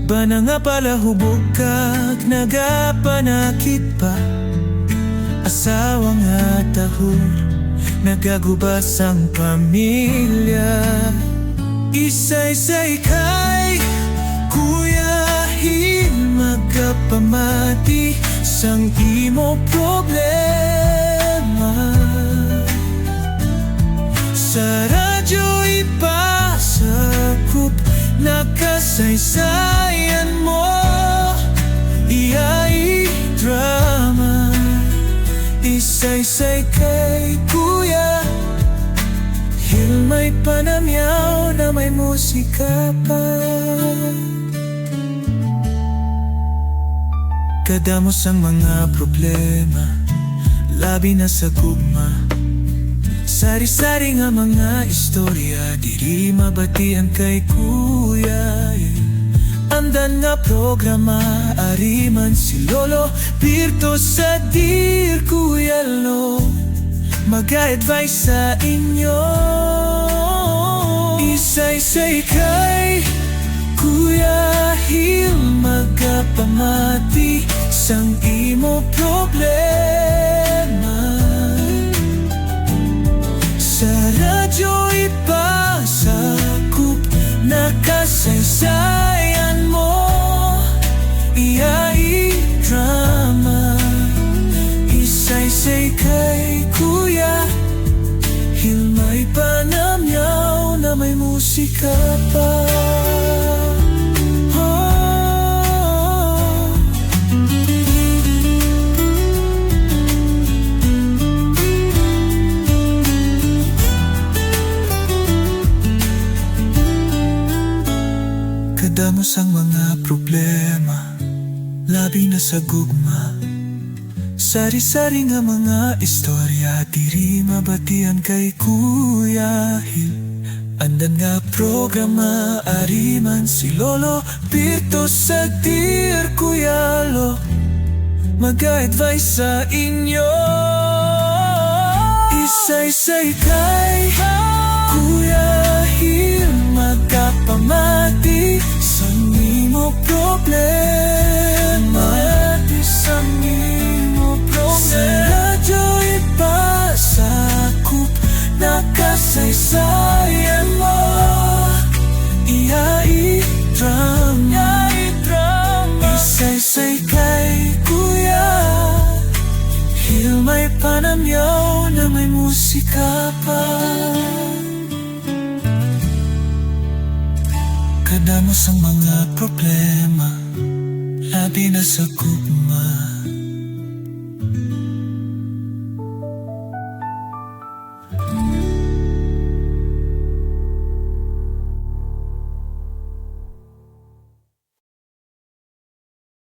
Bana nga palahubog kag nagapanakit pa. Asawa nga tahor, nagaguba sang pamilya. Isaysay kay Kuya Hil magapamati sang imo problema. Sa radyo ipasakop na kasaysayan mo, iya i-drama. Isaysay kay Kuya Hil may panamyaw na may musika pa. Kadamo sang mga problema, labi na sa gugma. Sari-sari nga mga istorya, diri mabatian kay Kuya Hil. Andan nga programa, ari man si Lolo Birto sa Dear Kuya Lo, maga-advise sa inyo. Isaysay kay Kuya Hil magapamati sang imo problema. Sa radyo ipasakop na kasaysayan mo, iya i-drama. Isaysay kay Kuya Hil may panamyaw na may musika pa. Oh. Kadamo sang mga problema, labi na sa gugma. Sari-sari nga mga istorya, diri mabatian kay Kuya Hil. Andan nga programa, ari man si Lolo Birto sa Dear Kuya Lo, mag-advise sa inyo. Isaysay kay Kuya Hil, magapamati sa nimo problema. Pati sa nimo problema. Sa radyo ipasakop, nakasaysayan mo. Iya i-drama. Isaysay kay Kuya Hil, may panamyaw na may musika pa. Kadamo sang mga problema, labi na sa gugma.